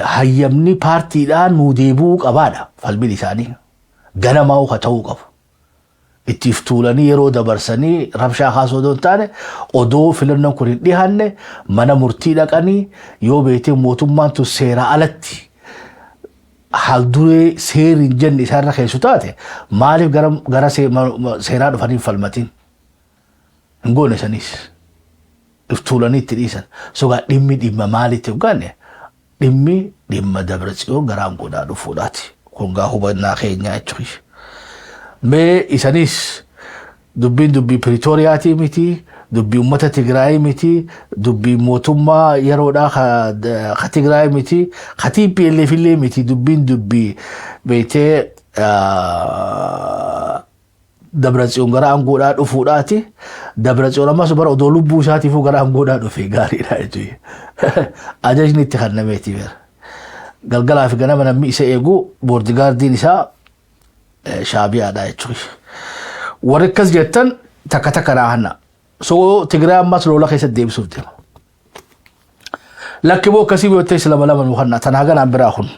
hayyamni paartiidhaan nuu deebi'uu qabaadha falmiin isaanii. Ganamaa haa ta'uu qabu. Ittiif tuulanii yeroo dabarsanii rabshaa kaasuu odoo hin taane, odoo filannoon kun hin dhiyaanne mana murtii dhaqanii yoo beektee mootummaan tun seera alatti haalduree seerri hin jenne isaanirra keessu taate, maaliif gara seeraa dhufanii hin falmatin? Hin goone sanis. If tuulanii itti dhiisan. Sogaa dhimmi dhimma maalitti hoggaanne, dhimmi dhimma Dabratsiyoon gara aangoodhaa dhufuudhaati. Kun gaa hubannaa keenyaa jechuudha. Mee isanis dubbiin dubbii Piriitooriyaatii miti, dubbii uummata Tigraayii miti, dubbii mootummaa yeroodhaa ka Tigraayii miti, ka TPLF illee miti, dubbiin dubbii beektee Dabratsiyoon gara aangoodhaa dhufuudhaati. Dabratsiyoon ammas bara odoo lubbuu isaatiifuu gara aangoodhaa dhufe gaariidha jechuudha. Ajajni itti kennameeti bara. Galgalaa fi ganama namni isa eegu bodyguardiin isaa Shaabiyaadha jechuudha. Warri akkas jettan takka takka naa hanna. So Tigraay ammas lola keessatti deebisuuf deema. Lakki boo akkasii yoo ta'es lama lama nu hanna tanaa ganaan biraa kun.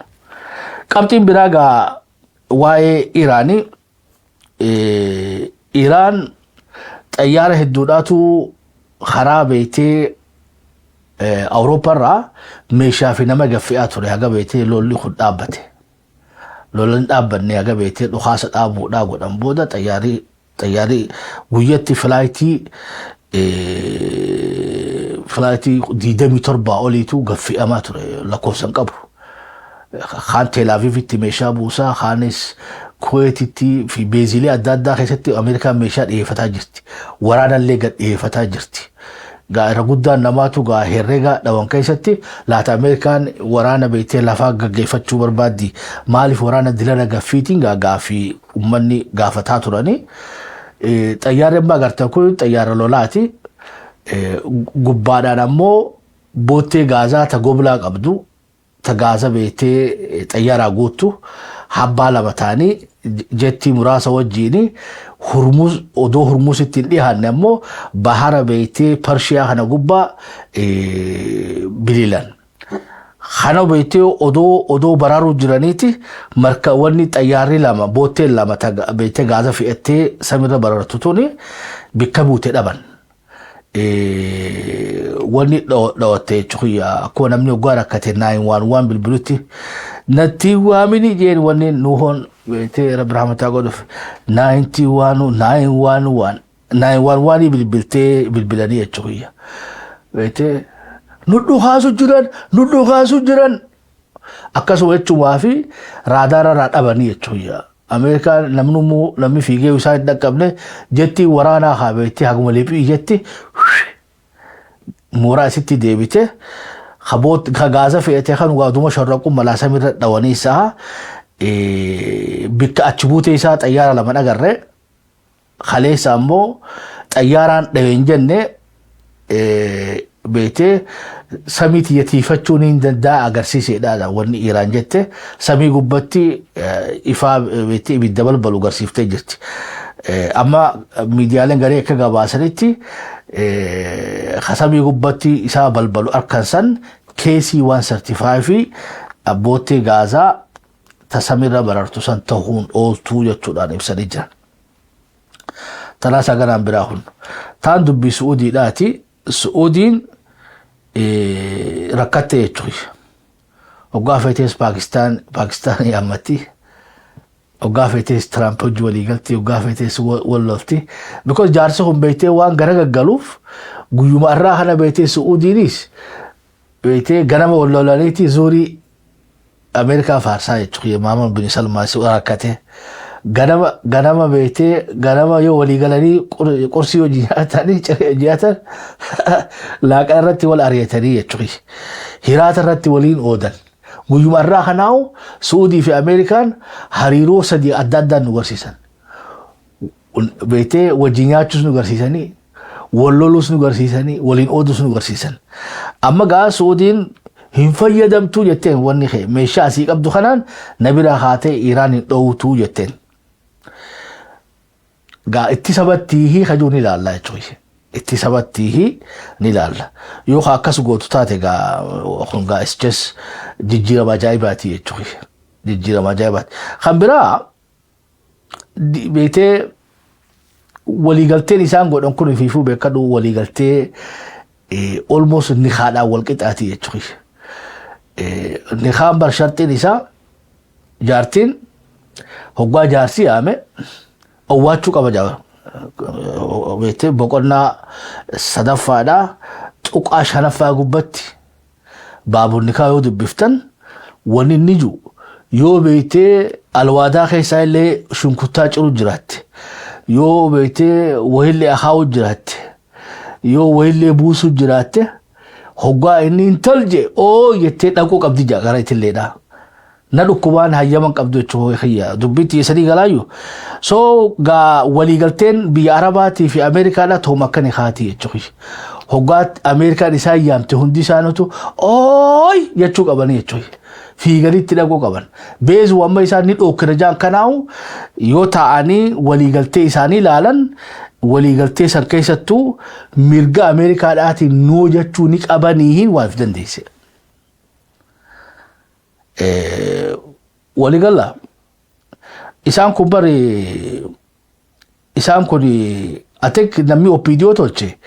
Qabxiin biraa gaa waa'ee Iraanii. Iraan xayyaara hedduudhaatu karaa beektee Awurooppaarraa meeshaa fi nama gaffi'aa ture haga beektee lolli kun dhaabbate. Lolli hin dhaabbanne haga beektee dhukaasa dhaabuudhaa godhan booda xayyaarri guyyatti flightii 27 oliitu gaffi'amaa ture, lakkoofsan qabu. Kaan Teelaaviivitti meeshaa buusaa, kaanis Kuweetitti fi beezilee adda addaa keessatti Ameerikaan meeshaa dhiyeeffataa jirti. Waraanallee gad dhiyeeffataa jirti. Gaa irra guddaan namaatu gaa herreega dhawan keessatti laata Ameerikaan waraana beektee lafaa gaggeeffachuu barbaaddi. Maaliif waraana dilana gaffiitiin gaa gaaffii uummanni gaafataa turanii. Xayyaarri amma agartan kun xayyaara lolaati. Gubbaadhaan ammoo boottee gaazaa ta goblaa qabdu, ta gaaza beektee xayyaaraa guuttu, habbaa lama ta'anii jettii muraasa wajjiin Hurmuz, odoo Hurmuzitti hin dhiyaanne ammoo bahara beektee Parshiyaa kana gubbaa bililan. Kana beektee odoo baraaruu jiraniiti marka wanni xayyaarri lama, bootteen lama beektee gaaza fe'attee samiirra barartu tuni bikka buute dhaban. Wanni dhawatte jechuudha. Akkuma namni hoggaa rakkate 911 bilbilutti natti waamini jeen, wanni nuuhoon beektee Rabbi rahmataa godhuuf 91 911. 911 bilbiltee bilbilanii jechuudha. Beektee, nu dhukaasu jiran, nu dhukaasu jiran, akkasuma jechuumaa fi raadaara irraa dhabanii jechuudha. Ameerikaan namni immoo namni fiigee isaa hin dhaqqabne jettii waraanaa haa beektee haguma liphii jetti mooraa isitti deebite, ka gaaza fe'ate kan waaduma sharraqu malaa samiirra dhawanii isaa bikka achi buutee isaa xayyaara lama dhagarre. Kaleessa ammoo xayyaaraan dhawe hin jenne, beektee, samii xiyyeeffachuun hin danda'a agarsiisedha. Wanni Iraan jette samii gubbatti ifaa, beektee, ibidda balbalu agarsiiftee jirti. Amma miidiyaaleen garee akka gabaasanitti samii gubbatti isaa balbalu harkan san KC 135 fi abbootii gaazaa tasamirra barartu san ta'uun ooltuu jechuudhaan ibsanii jiran. Tanaa saganaan biraa kun taan dubbii Su'uudiidhaati. Su'uudiin rakkatte jechuudha. Hoggaa feetees Paakistaan yaammatti. Hoggaa feetees Tiraamp hojii walii galti. Hoggaa feetees wal lolti. Because jaarsi kun, beektee, waan gara gaggaluuf guyyuma irraa kana, beektee, Su'uudiinis, beektee, ganama wal lolaniiti zuurii Ameerikaa faarsaa jechuudha. Muhammad bin Salmaan si rakkate. Ganama ganama, beektee, ganama yoo walii galanii qursii hojii nyaatanii, ciree nyaatan, laaqana irratti wal ari'atanii jechuudha. Hiraata irratti waliin oodan. Guyyuma irraa kanaawu Suudii fi Ameerikaan hariiroo sadii adda addaan nu garsiisan. Beektee, wajjin nyaachuus nu garsiisanii, wal loluus nu garsiisanii, waliin ooduus nu garsiisan. Amma gaa Suudiin hin fayyadamtuu jetteen, wanni kee meeshaa asii qabdu kanaan na bira haatee Iraan hin dhoowtuu jetteen. Gaa itti sabattii kajuu ni ilaalla jechuudha. Itti sabattii ni ilaalla. Yoo akkas gootu taate gaa kun gaa is just jijjiirama ajaa'ibaati jechuudha. Jijjiirama ajaa'ibaati. Kan biraa, beektee, waliigalteen isaan godhan kun ifiifuu beekadhu, waliigaltee almost nikaadhaan wal qixaati jechuudha. Nikaan bar sharxiin isaa jaartiin hoggaa jaarsi yaame owwaachuu qaba jaa. Beektee, boqonnaa sadaffaadhaa tuqaa shanaffaa gubbatti baabur nikaa yoo dubbiftan, wanni inni jiru yoo, beektee, alwaadaa keessaa illee shunkurtaa ciru jiraatte, yoo, beektee, wahillee akaa'u jiraatte, yoo wahillee buusu jiraatte, hoggaa inni hin tolje oo jettee dhaquu qabdi jaa gara itilleedha. Na dhukkubaan hayyaman qabdu jechuun kiyya dubbitti sanii galaayyuu. So gaa waliigalteen biyya Arabaatii fi Ameerikaadhaa tooma akka ni kaati jechuudha. Hoggaa Ameerikaan isaan yaamte hundi isaaniitu ooy jechuu qabanii jechuudha. Fiiganitti dhaquu qaban. Beezu amma isaan ni dhookkina jaan kanaawu yoo taa'anii waliigaltee isaanii ilaalan, waliigaltee san keessattuu mirga Ameerikaadhaatiin noo jechuu ni qabanii waan if dandeesse. Waligala isaan kun bari isaan kun atek namni OPDO tolche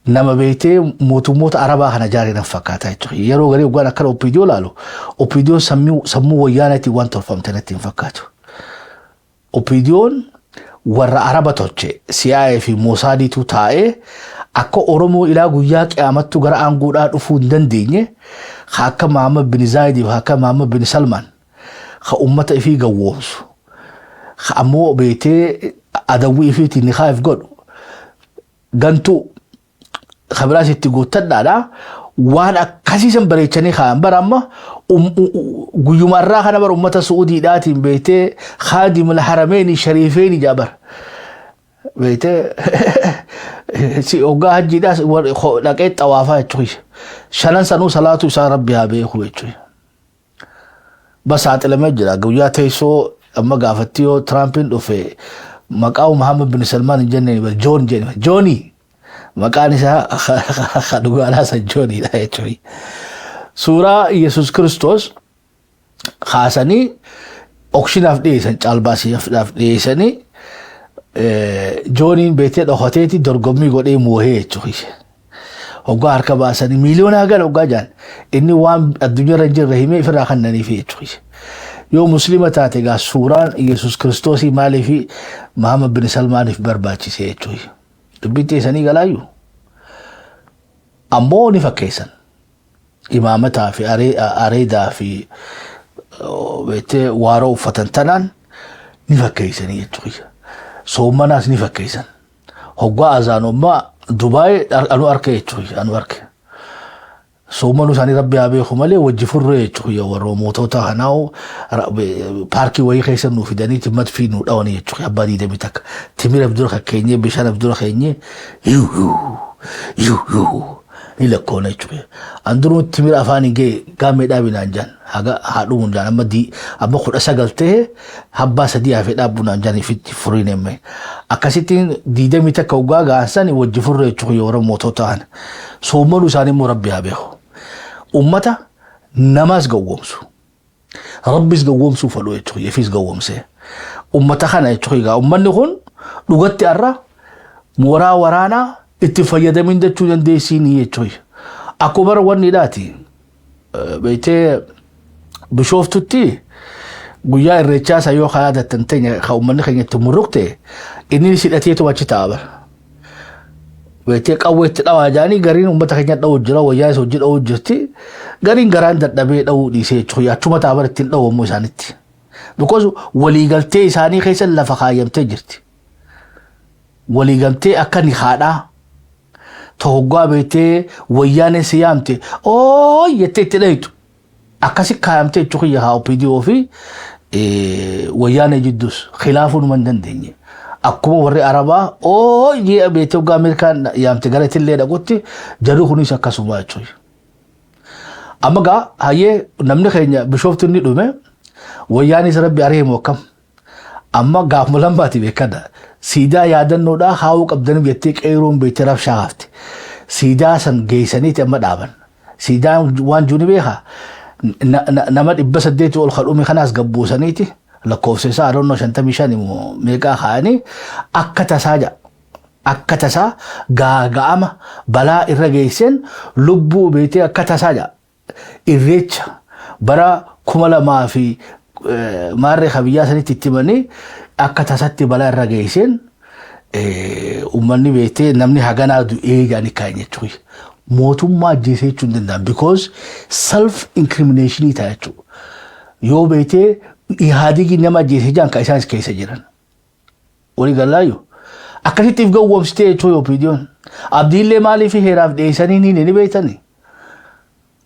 nama, beektee, mootummoota Arabaa kana jaaree nan fakkaata jechuudha. Yeroo garii waggaan akkana OPDO laalu, OPDO sammuu wayyaanaatiin waan tolfamte natti hin fakkaatu. OPDOn warra Araba tolche, CIA fi Mosaadiitu taa'ee akka Oromoo ilaa guyyaa qiyaamattu gara aangoodhaa dhufuu hin dandeenye, akka Muhammad bin Zaayidii fi akka Muhammad bin Salmaan ka ummata ifii gawwoomsu, ka ammoo, beektee, adawwii ifiitiin ni kaa'eef godhu gantuu kabiraas itti guuttadhaadha. Waan akkasiisan bareechanii kaa'an bara amma guyyuma irraa kana bara ummata Su'uudiidhaatiin, beektee, khaadimul harameeni shariifeeni jaa bara. Beektee, si hoggaa hajjiidhaas dhaqee xawaafaa jechuudha. Shanan sanuu salaatu isaa rabbi haa beeku jechuudha. Bas saaxilamee jira guyyaa teessoo amma gaafatti yoo Tiraampiin dhufe maqaa Muhammad bin Salmaan hin jenneen, Joon jenne, Joonii maqaan isaa dhugaadhaa san Jooniidha jechuudha. Suuraa Yesuus Kiristoos kaasanii auctionaaf dhiyeessan, caalbaasiidhaaf dhiyeessanii, Jooniin, beektee, dhokateeti dorgommii godhee moohee jechuudha. Hoggaa harka baasanii miiliyoona hagana hoggaa jaan, inni waan addunyaarra hin jirre himee ofirraa kennaniifi jechuudha. Yoo Musliima taate egaa suuraan Yesuus Kiristoosii maaliif Muhammad bin Salmaaniif barbaachise jechuudha. Dubbiin teessanii galaayyuu. Ammoo ni fakkeessan. Imaamataa fi areedaa fi beektee waaroo uffatan tanaan ni fakkeessanii jechuudha. Soommanaas ni fakkeessan. Hoggaa azaanummaa Dubaay anu arke jechuudha, anu arke. Soommanuu isaanii rabbi haa beeku malee wajji furree jechuudha. Warra mootota kanaa paarkii wayii keessa nuu fidanii madfii nuu dhawanii jechuudha. Abbaa 21 timira dura kakkeenyee, bishaan dura keenyee, yuu yuu yuu yuu ni lakkoona jechuudha. Anduruu timira afaan hin ga'e gaammee dhaabinaan jaan haga haadhuun jaan amma dii amma 19 ta'e habbaa sadii hafee dhaabbunaan jaan ifitti furiin emme. Akkasittiin 21 hoggaa gaansan wajji furree jechuudha warra mootota kana. Soommanuu isaanii immoo rabbi haa beeku. Ummata namaas gawwoomsu. Rabbis gawwoomsuu fedhu jechuudha, ifis gawwoomsee. Ummata kana jechuudha, egaa ummanni kun dhugatti har'a mooraa waraanaa itti fayyadamin jechuu dandeessiin jechuudha. Akkuma bara wanni dhaati beektee Bishooftutti guyyaa irreechaa isa yoo karaa dattan teenya kan uummanni keenya itti murruqte, inni hidhateetu achi taa'a bara. Beektee qawwee itti dhawaa jaanii gariin uummata keenya dhawuu jira, wayyaa isa hojii dhawuu jirti, gariin garaan dadhabee dhawuu dhiisee jechuudha, achuma taa'a bara ittiin dhawamu isaanitti. Because waliigaltee isaanii keessa lafa kaayyamtee jirti. Waliigaltee akka ni haadhaa hoggaa beektee wayyaaneen si yaamte oo jettee itti dhayitu akkasi kaayamtee jechuudha. Haa OPDO fi wayyaanee jidduus khilaafuu numa hin dandeenye. Akkuma warri Arabaa oo jee beektee hoggaa Ameerikaan yaamte gara itillee dhaqutti, jarri kunis akkasuma jechuudha. Amma gaa hayyee namni keenya Bishooftu inni dhume, wayyaanis rabbi ariimu akkam. Amma gaafuma lambaati beekadha. Siidaa yaadannoodhaa haawuu qabdanii jettee qeeroon beektee rabshaa hafte. Siidaa san geessaniiti amma dhaaban. Siidaa waan jiru ni beekaa. Nama 800 ol kan dhume kanaas gabbuusaniiti lakkoofsa isaa adoonnoo 55 immoo meeqaa kaa'anii akka tasaa jedha. Akka tasaa gaaga'ama balaa irra geesseen lubbuu beektee akka tasaa jedha. Irreecha bara 2000 fi maarree kabiyyaa sanitti itti himanii akka tasatti balaa irra geesseen uummanni beektee namni haganaa du'ee jedhanii kaa'an jechuudha. Mootummaa ajjeesee jechuu hin danda'an because self incrimination ta'a jechuudha. Yoo beektee Ihaadigii nama ajjeesee jiran kan isaanis keessa jiran. Walii galaayu. Akkasitti if gowwoomsitee jechuudha OPDOn. Abdiillee maaliif heeraaf dhiyeessanii ni beektanii?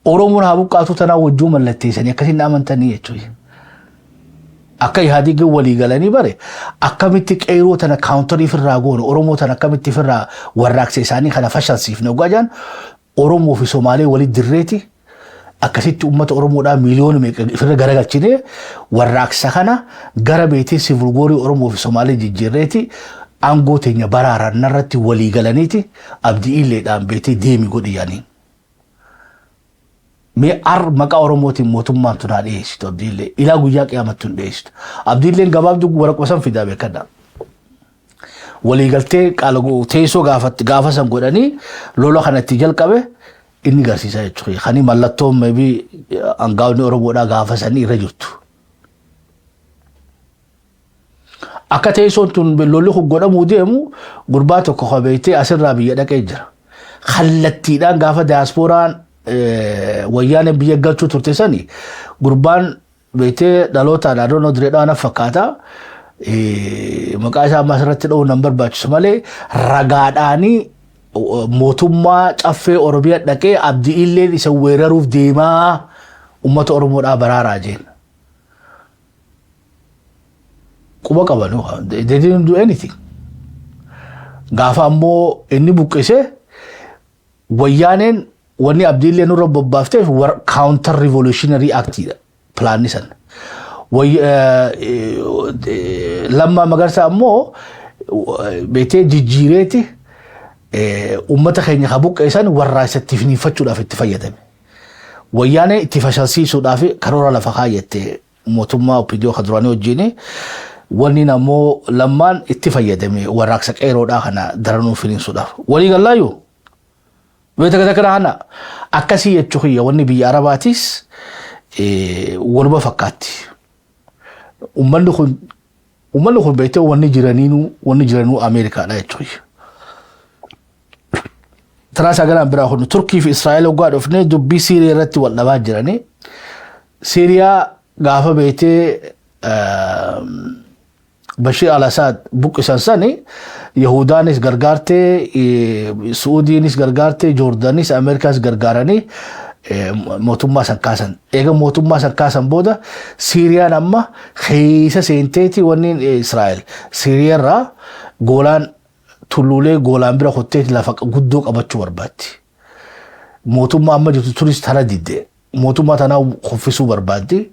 Oromoon haa buqqaatu tanaa wajjuu mallatteessanii akkasiin amantanii jechuudha. Akka Ihaadigii walii galanii bare akkamitti qeeroo tana counter ofirraa goone, Oromoo tana akkamitti ofirraa warraaqsa isaanii kana fashalsiifne ogaa jaan, Oromoo fi Somaalee walitti dirreeti akkasitti uummata Oromoodhaa miiliyoona meeqa ofirra garagalchine, warraaqsa kana gara beetee civil war Oromoo fi Somaalee jijjiirreeti aangoo teenya baraaran narratti walii galaniiti Abdii Illeedhaan beetee deemi godhi yaaniin. Mee ar maqaa Oromootiin mootummaan tun haa dhiyeessitu, Abdii Illee ilaa guyyaa qiyaamatti hin dhiyeessitu. Abdii Illeen gabaabduu waraquma san fidaa beekadha. Waliigaltee teessoo gaafatti gaafa san godhanii lola kanatti jalqabe inni garsiisa jechuudha. Kani mallattoon maybe hangaafni Oromoodhaa gaafa sanii irra jirtu. Akka teessoon tun lolli kun godhamuu deemu gurbaa tokko qabeetee asirraa biyya dhaqee jira. Kallattiidhaan gaafa daasporaan wayyaanee biyya galchuu turte sani gurbaan beektee dhalootaan adoonoo direedhaa na fakkaata. Maqaa isaa ammas irratti dha'uun nan barbaachisu malee ragaadhaanii mootummaa caffee Oromiyaa dhaqee Abdii Illeen isa weeraruuf deemaa, uummata Oromoodhaa baraaraa jeen. Quba qaban, they didn't do anything. Gaafa ammoo inni buqqisee wayyaaneen wanni Abdii Illee nurra bobbaafteef counter revolutionary actidha planni san. Lammaa Magarsaa ammoo beetee jijjiireeti uummata keenya ka buqqeessan warraaqsatti finiinfachuudhaaf itti fayyadame. Wayyaanee itti fashalsiisuudhaaf karoora lafa kaayyette mootummaa OPDO kan duraanii wajjin, wanni ammoo lammaan itti fayyadame warraaqsa qeeroodhaa kana daranuu finiinsuudhaaf. Walii gallaayyuu? Beekta kana kana akkasii jechuu kiyya, wanni biyya Arabaatis waluma fakkaatti. Uummanni kun beektee wanni jiraniinuu Ameerikaadha jechuudha. Tiraas galaan biraa kun Turkii fi Israa'el waggaa dhufnee dubbii Siiriyaa irratti wal dhabaa jiranii. Siiriyaa gaafa beetee Bashir al-Assad buqqisan sani Yahudaanis gargaartee, Suudiinis gargaartee, Joordanis, Ameerikaas gargaaranii mootummaa san kaasan. Eega mootummaa san kaasan booda Siiriyaan amma keessa seenteeti wanni Israa'el. Siiriyaarraa Goolaan, tulluulee Goolaan bira kotteeti lafa guddoo qabachuu barbaaddi. Mootummaa amma jirtu turis tana didde. Mootummaa tanaa kuffisuu barbaaddi.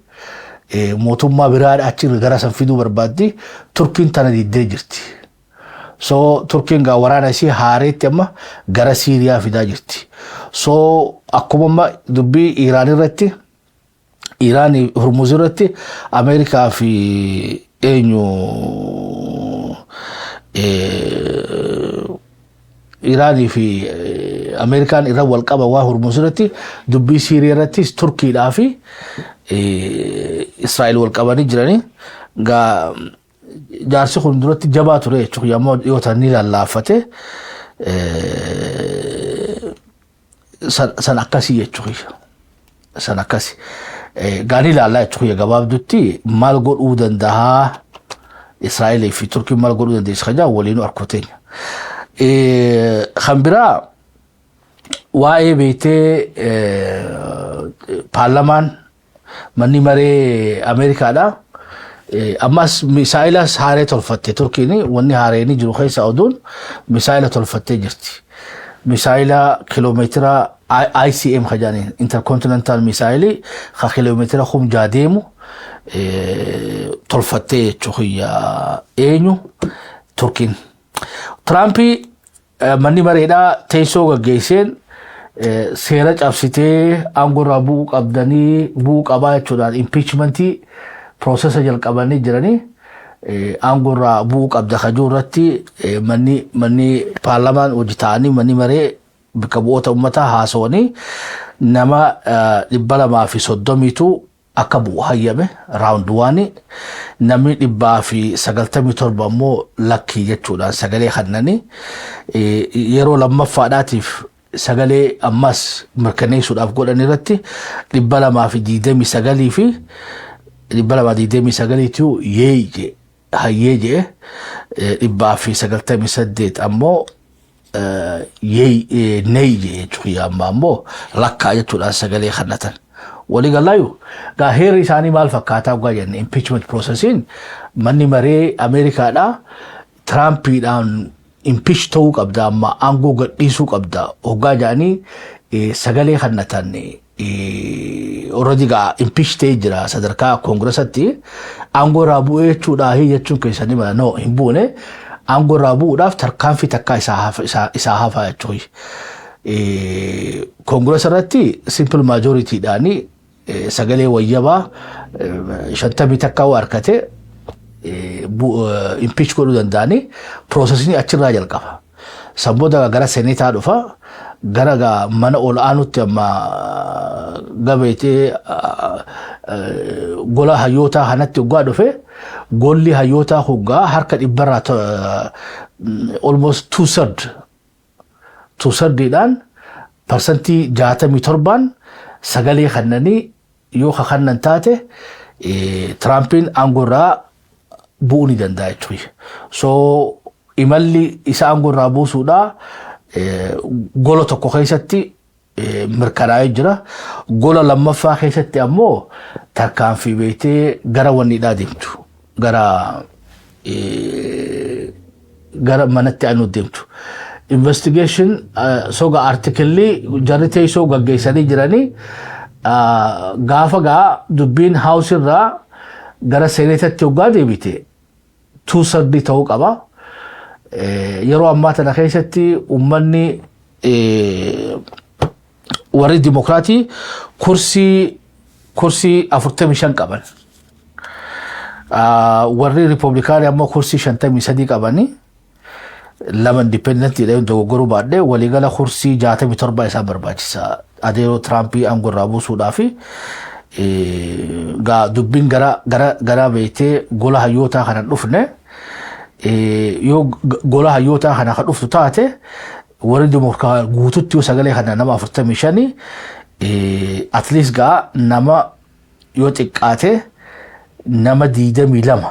Mootummaa biraa achi gara san fiduu barbaaddi. Turkiin tana diddee jirti. So Turkiin gaa waraana isii haareetti amma gara Siiriyaa fidaa jirti. So akkuma amma dubbii Iraan irratti, Iraan Hormuz irratti Ameerikaa fi eenyu, Iraanii fi Ameerikaan irra wal qaba waa Hormuz irratti, dubbii Siiriyaa irrattis Turkiidhaa fi Israa'el wal qabanii jiranii. Gaa jaarsi kun duratti jabaa ture jechuudha, yommuu dhiyoo ta'an ni lallaaffate. San akkasii jechuudha. San akkasi. Gaanii ilaallaa jechuudha. Gabaabdutti maal godhuu danda'a, Israa'elii fi Turkiin maal godhuu dandeessi kan jedhan waliinuu arkoteenya. Kan biraa waa'ee beektee paarlamaan, manni maree Ameerikaadha. Ammas misaa'ila haaree tolfatte Turkiin. Wanni haareen jiru keessa oduun misaa'ila tolfattee jirti. Misaa'ila kiloomeetira ICM ka jedhaniin, intercontinental misaa'ilii, ka kiloomeetira 6000 deemu tolfattee jechuudha. Eenyu? Turkiin. Tiraampii manni mareedhaa teessoo gaggeesseen seera cabsitee aangoo irraa bu'uu qabdanii, bu'uu qabaa jechuudhaan impeachmentii processa jalqabanii jiranii. Aangoo irraa bu'uu qabda kajuu irratti manni paarlamaan hojii ta'anii, manni maree bakka bu'oota uummataa haasawanii, nama 230tu akka bu'u hayyame round one, namni 197 ammoo lakkii jechuudhaan sagalee kennanii, yeroo lammaffaadhaatiif sagalee ammas mirkaneessuudhaaf godhan irratti 229 fi 229tu yee jee, hayyee jee, 198 ammoo yee, nay jee jechuudha. Amma ammoo lakkaa jechuudhaan sagalee kennatan. Walii galaayu gaa heerri isaanii maal fakkaataa dhugaa jenne, impeachment processiin manni maree Ameerikaadhaa Tiraampiidhaan impeach ta'uu qabda, amma aangoo gadhiisuu qabda hoggaa jedhanii sagalee kennatan, already gaa impeach ta'ee jira. Sadarkaa koongirasatti aangoo irraa bu'ee jechuudha jechuun keessanii mala no hin buune. Aangoo irraa bu'uudhaaf tarkaanfii takkaa isaa hafaa jechuudha. Koongirasa irratti simple majorityidhaan sagalee wayyabaa 51 waa harkate impeach godhuu danda'anii, processni achirraa jalqaba. San booda gara seneetaa dhufa, gara mana ol aanutti amma gabeetee gola hayyootaa kanatti hoggaa dhufe, golli hayyootaa hoggaa harka dhibbarraa almost two thirdiidhaan, 67% sagalee kennanii yoo kakannan taate, Tiraampiin aangoo irraa bu'uu ni danda'a jechuudha. So imalli isa aangoo irraa buusuudhaa gola tokko keessatti mirkanaa'ee jira. Gola lammaffaa keessatti ammoo tarkaanfii beektee gara wanniidhaa deemtu. Gara manatti aanu deemtu. Investigation soga articlelli jarri teessoo gaggeessanii jiranii gaafa gaa dubbiin House irraa gara seeneetatti hoggaa deebite two third ta'uu qaba. Yeroo ammaa tana keessatti uummanni warri dimokiraatii kursii 45 qaban. Warri riipooblikaanii ammoo kursii 53 qabanii, lama independentiidha dogoggoruu baadhee, waliigala kursii 67 isaan barbaachisa. Adeeroo Tiraampii aangoo irraa buusuudhaafi gaa dubbiin gara beektee gola hayyootaa kana dhufne, yoo gola hayyootaa kana kan dhuftu taate Warri Dimokiraat guututti yoo sagalee kana nama 45, at least gaa nama yoo xiqqaate nama 22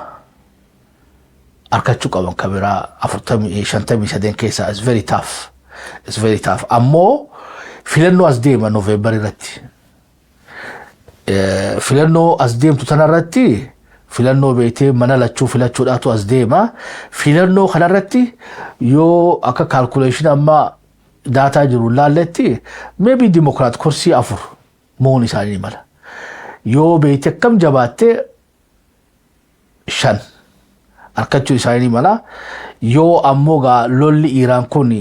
harkachuu qaban kan biraa 40 53 keessaa. Is very tough. It's very tough. Ammoo filannoo as deema November irratti. Filannoo as deemtu tanarratti, filannoo beetee mana lachuu filachuudhaatu as deema. Filannoo kanarratti yoo akka calculation amma data jiru laalletti, maybe Democrat kursii afur mo'uun isaanii mala. Yoo beete akkam jabaattee shan harkachuu isaanii mala. Yoo ammoo gaa lolli Iiraan kun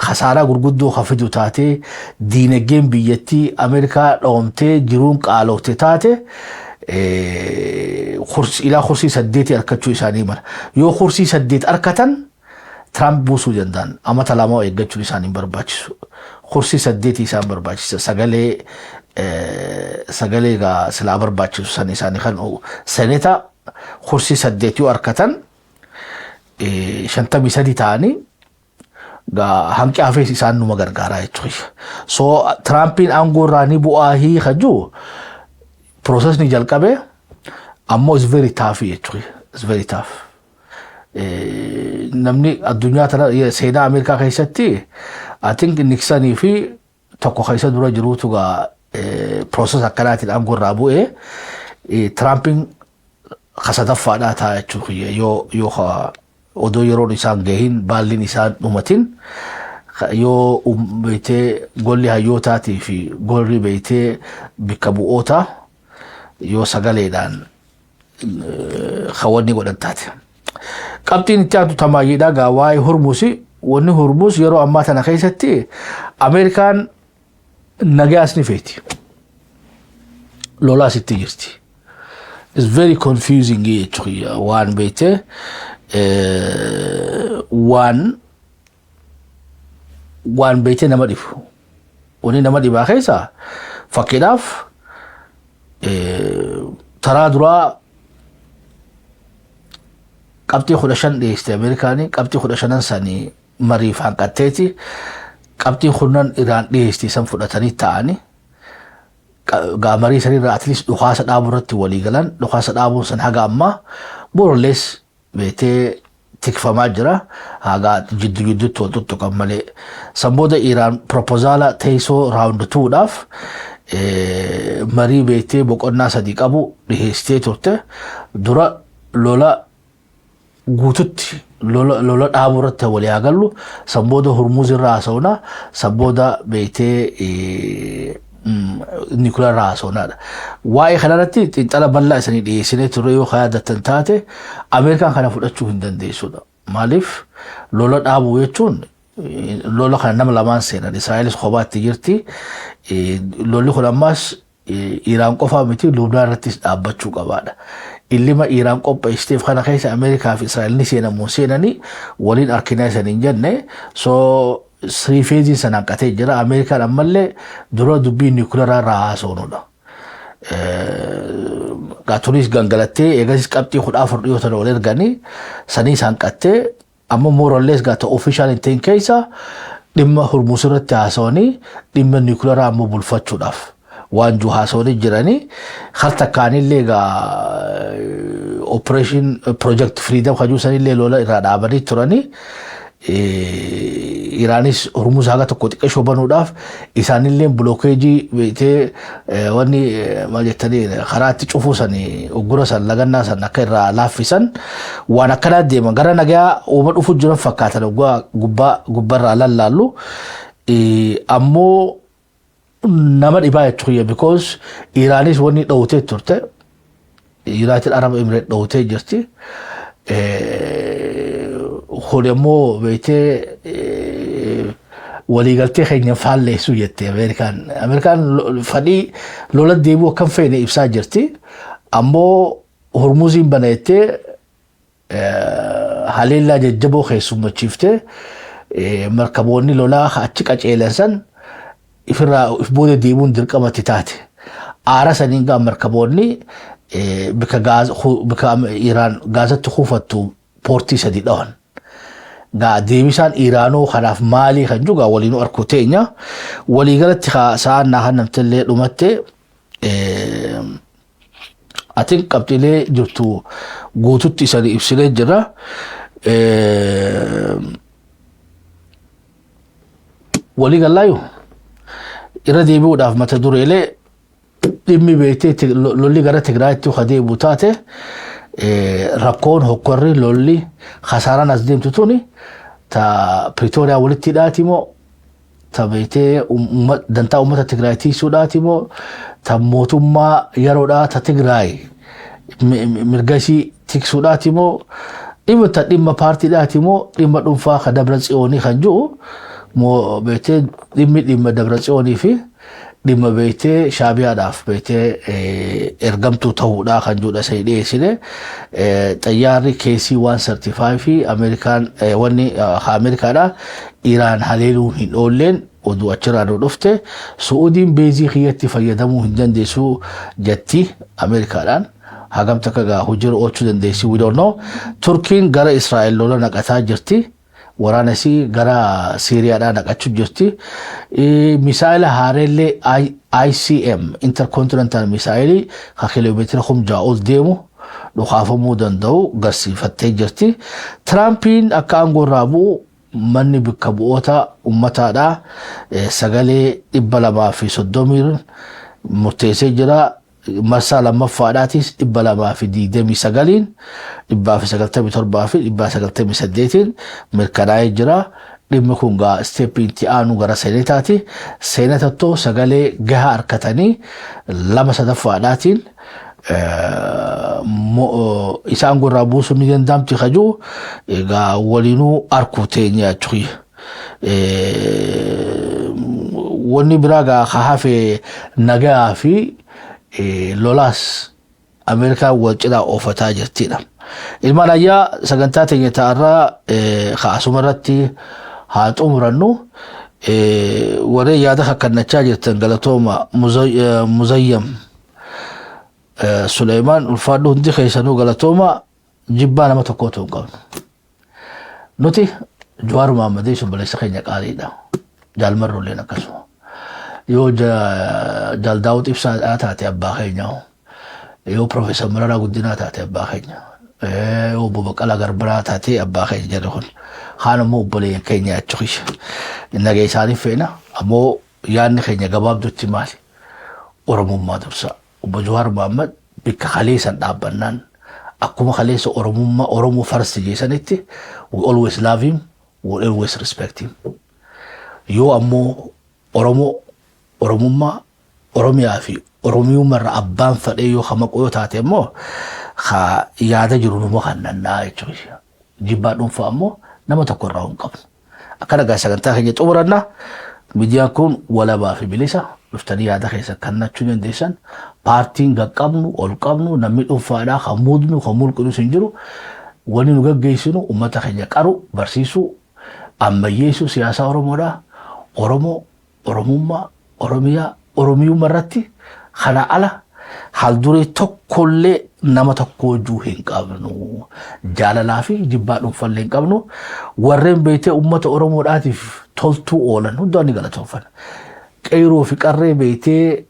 kasaaraa gurguddoo ka fidu taate, diinagdeen biyyattii Ameerikaa dhoomtee jiruun qaalofte taate, ilaa kursii saddeetii harkachuu isaanii mala. Yoo kursii saddeet harkatan, Trump buusuu danda'an, amata 2 eeggachuun isaanii hin barbaachisu. Kursii saddeetii isaan barbaachisa. Sagalee gaa silaa barbaachisu san isaanii kan Senate kursii saddeet yoo harkatan, 53 ta'anii gaa hanqi hafees isaan numa gargaaraa jechuudha. So Trumpiin aangoo irraa ni bu'aa hiika jiru processni jalqabe ammoo is very tough jechuudha. Is very tough. Namni addunyaa tana seenaa Ameerikaa keessatti, I think, Nixonii fi tokko keessa dura jiruutu gaa process akkanaatiin aangoo irraa bu'ee. Trumpiin kasadaffaadhaa ta'a jechuudha yoo odoo yeroon isaan gahin baalliin isaan dhumatin, yoo beetee golli hayyootaatii fi golli beetee bikka bu'oota yoo sagaleedhaan kawanni godhan taate. Qabxiin itti aantu tamaayyeedha gaa waa'ee Hormuusi. Wanni Hormuus yeroo ammaa tana keessatti Ameerikaan nagaas ni feeti. Lolaas itti jirti. It's very confusing jechuudha waan beetee waan beetee nama dhibu. Wanni nama dhibaa keessa fakkiidhaaf taraa duraa qabxii 15 dhiyeessite Ameerikaanii. Qabxii 15n sanii mariif hanqatteeti qabxii 10 Iraan dhiyeessite san fudhatanii ta'anii gaa marii sanirraa at least dhukaasa dhaabuu irratti walii galan. Dhukaasa dhaabuun san haga ammaa borollees beetee tikfamaa jira, haga jiddu jidduutti wal tuttuqan malee. San booda Iraan proposal teessoo round twodhaaf marii beetee boqonnaa sadii qabu dhiheessitee turte. Dura lola guututti lola dhaabuu irratti walii haa gallu, san booda Hurmuz irraa haasa'uuna, san booda beetee nuclear irraa haasa'uunaadha. Waa'ee kanarratti xiinxala bal'aa isanii dhiyeessinee turre yoo yaadattan taate. Ameerikaan kana fudhachuu hin dandeessudha. Maaliif? Lola dhaabuu jechuun lola kana nama lamaan seenan, Israa'elis kophaatti jirti. Lolli kun ammas Iraan qofaa miti, Lubnaan irrattis dhaabbachuu qabaadha. Illima Iraan qopheessiteef kana keessa Ameerikaa fi Israa'el ni seenamu seenanii waliin arkinaa isanii hin jenne. So three phaseiin sana hanqatee jira. Ameerikaan ammallee dura dubbii nuclearaa irraa haasa'uudha. Tunis gangalattee eegasis qabxii 14 dhiyoo tana wal erganii sanii hanqattee, amma more or less gaata official hin ta'in keessa dhimma Hormuuz irratti haasa'anii dhimma nuclearaa ammoo bulfachuudhaaf waan jiru haasa'anii jiranii. Har takkaanillee egaa Operation Project Freedom hajuu sanillee lola irraa dhaabanii turanii. Iraanis Hormuuz haga tokko xiqqeeshoo banuudhaaf isaanillee blockage beektee wanni maal jettanii karaatti cufuu sanii uggura san lagannaa san akka irraa laaffisan waan akkanaa deeman gara nagaa uuma dhufu jiran fakkaatan gubbaa gubbarraa lallaallu. Ammoo nama dhibaa jechuudha, because Iraanis wanni dhowwatee turte, United Arab Emirates dhowwatee jirti. Kun immoo beektee waliigaltee keenya faalleessuu jette Ameerikaan. Ameerikaan fadhii lola deebi'uu akkam feene ibsaa jirti. Ammoo Hormuziin bana jettee haleellaa jajjaboo keessummachiiftee markaboonni lolaa achi qaceelan san ifirraa if booda deebi'uun dirqamatti taate. Aara saniin gaa markaboonni bika Iraan gaazatti kuufattu portii sadi dhawan. Gaa deebisaan Iraanoo kanaaf maalii kan jiru gaa waliinuu arkuu teenya. Waliigalatti sa'aan naa kan namtillee dhumatte, atin qabxiilee jirtu guututti isanii ibsinee jira. Walii gallaayu irra deebi'uudhaaf mata dureelee dhimmi beektee lolli gara Tigraayitti ka deebi'u taate, rakkoon hokkorri lolli kasaaraan as deemtu tuni ta Pretoria walitti hidhaati moo, ta beektee dantaa uummata Tigraay tiisuudhaati moo, ta mootummaa yeroodhaa ta Tigraay mirga isii tiksuudhaati moo, dhimma ta dhimma paartiidhaati moo, dhimma dhuunfaa ka Dabra Tsiyoonii kan jiru moo, beektee dhimmi dhimma Dabra Tsiyoonii fi dhimma beektee Shaabiyaadhaaf beektee ergamtuu ta'uudhaa kan jedhudha isa dhiyeessine. Xayyaarri KC 135 fi Ameerikaan wanni Ameerikaadha Iraan haleeluu hin oolleen oduu achirraa nu dhufte. Su'uudiin beezii kiyyatti fayyadamuu hin dandeessu jetti Ameerikaadhaan. Hagam takka gaa hojiirra oolchuu dandeessi, we don't know. Turkiin gara Israa'el lola naqataa jirti. Waraana isii gara Siiriyaadhaa naqachuu jirti. Misaa'ila haareellee ICM, Intercontinental Misaa'ilii, ka kiiloomeetira 6,000 ol deemu dhukaafamuu danda'u garsiifattee jirti. Tiraampiin akka aangoo irraa bu'u manni bakka bu'oota uummataadhaa sagalee 230 murteessee jira. Marsaa lammaffaadhaatis 229n, 197 fi 198n mirkanaa'ee jira. Dhimmi kun gaa step itti aanu gara seenetaati. Seenetattoo sagalee gahaa harkatanii lama sadaffaadhaatiin isaan gurraa buusuun ni danda'amti kajuu egaa waliinuu arkuu teenya jechuudha. Wanni biraa gaa ka hafe nagaa fi lolaas Ameerikaan wal cinaa oofataa jirtidha. Ilmaan ayyaa, sagantaa teenya ta'arraa ka asuma irratti haa xumurannu. Warreen yaada kakkannachaa jirtan galatooma. Muzayyam Suleymaan, ulfaadhu, hundi keessanuu galatooma. Jibbaa nama tokkootu hin qabnu. Nuti Jawaar Mohammadii obboleessa keenya qaaliidha. Jaalmarroolleen akkasuma. Yoo Jaal Daawud Ibsaa taate abbaa keenya. Yoo Profeesar Mararaa Guddinaa taate abbaa keenya. Yoo Obbo Baqqalaa Garbaraa taate abbaa keenya jedhu kun. Kaan immoo obboleeyyan keenya jechuudha. Nagee isaaniif feena. Ammoo yaadni keenya gabaabdutti maali? Oromummaa dursa. Obbo Jawaar Mohammad bikka kaleessan dhaabbannaan akkuma kaleessa Oromummaa Oromoo first jeesanitti, we always love him, we always respect him. Yoo ammoo Oromoo, Oromummaa, Oromiyaa fi Oromiyummaa abbaan fadhee yoo kama yoo taate immoo ka yaada jiru numa kan nannaa jechuudha. Jibbaa dhuunfaa ammoo nama tokko irraa hin qabnu. Akkana gaa sagantaa keenya xumuranna. Miidiyaan kun walabaa fi bilisa, dhuftanii yaada keessa kennachuu dandeessan. Paartiin gaqqabnu ol qabnu, namni dhuunfaadhaa kan muudnu kan mulqinus hin jiru. Wanni nu gaggeessinu uummata keenya qaru, barsiisuu, ammayyeessuu siyaasa Oromoodhaa. Oromoo, Oromummaa, Oromiyaa, Oromiyummaa irratti kana ala haalduree tokkollee nama tokko wajjuu hin qabnu. Jaalalaa fi jibbaa dhuunfallee hin qabnu. Warreen beektee uummata Oromoodhaatiif toltuu oolan hundaa ni galatoonfanna. Qeyroo fi qarree beektee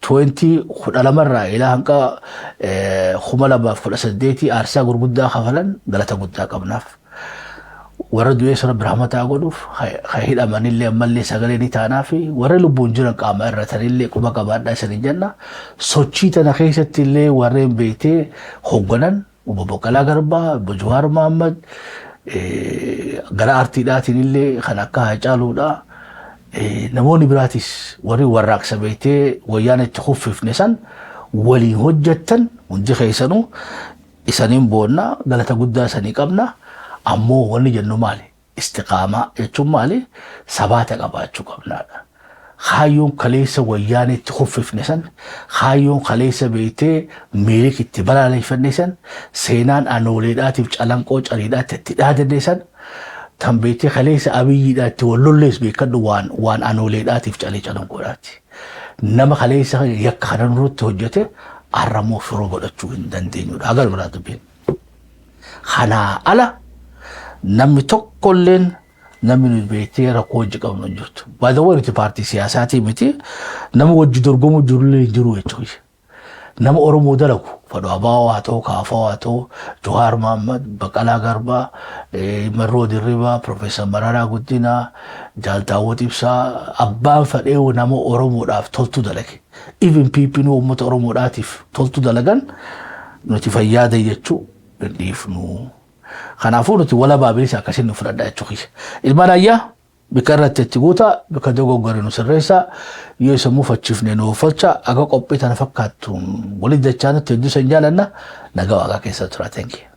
2012 irraa ilaa hanga 2018 aarsaa gurguddaa kafalan galata guddaa qabnaaf. Warra du'ee sana birhamataa godhuuf, ka hidhamanillee ammallee sagalee ni taanaa fi warra lubbuun jiran qaama irratanillee quba qabaadhaa isanii jenna. Sochii tana keessatti illee warreen beektee hoogganan Obbo Baqqalaa Garbaa, Obbo Jawaar Mohammad, gara aartiidhaatiin illee kan akka Haacaaluudha. Namoonni biraatis warri warraaqsa beektee wayyaan itti kuffifne san waliin hojjettan hundi keessanuu isaniin boonna, galata guddaa isanii qabna. Ammoo wanni jennu maali? Istiqaamaa jechuun maali? Sabaata qabaachuu qabnaadha. Kaayyoon kaleessa wayyaan itti kuffifne san, kaayyoon kaleessa beektee miirik itti balaaleffanne san, seenaan anooleedhaatiif calanqoo cariidhaatti itti dhaadanne san, tan beektee kaleessa Abiyyiidhaa itti wal lollees beekadhu waan anooleedhaatiif calee calanqoodhaati. Nama kaleessa yakka kana nurratti hojjete har'ammoo firoo godhachuu hin dandeenyudha. Haga biraa dubbiin. Kanaa ala Namni tokkolleen namni nuti beektee rakkoo wajji qabnu hin jirtu. By the way, nuti paartii siyaasaatii miti, nama wajji dorgomu jirullee hin jiru jechuudha. Nama Oromoo dalagu fadhu Abaawoo haa ta'u, Kaafoo haa ta'u, Jawaar Mohammad, Baqalaa Garbaa, Marroo Dirribaa, Profeesar Mararaa Guddinaa, Jaal Daawwit Ibsaa, abbaan fadhee nama Oromoodhaaf toltu dalage. Even PP'n uummata Oromoodhaatiif toltu dalagan nuti fayyaada jechuu hin dhiifnu. Kanaafuu nuti walabaa bilisa akkasiin nu fudhadha jechuudha. Ilmaan ayyaa bika irratti itti guutaa, bika dogoggore nu sirreessaa, yoo isa mufachiifne nu uffalcha. Akka qophii tana fakkaattu walitti dachaa nutti hedduu san jaalanna. Nagaa Waaqaa keessa tura. Thank you.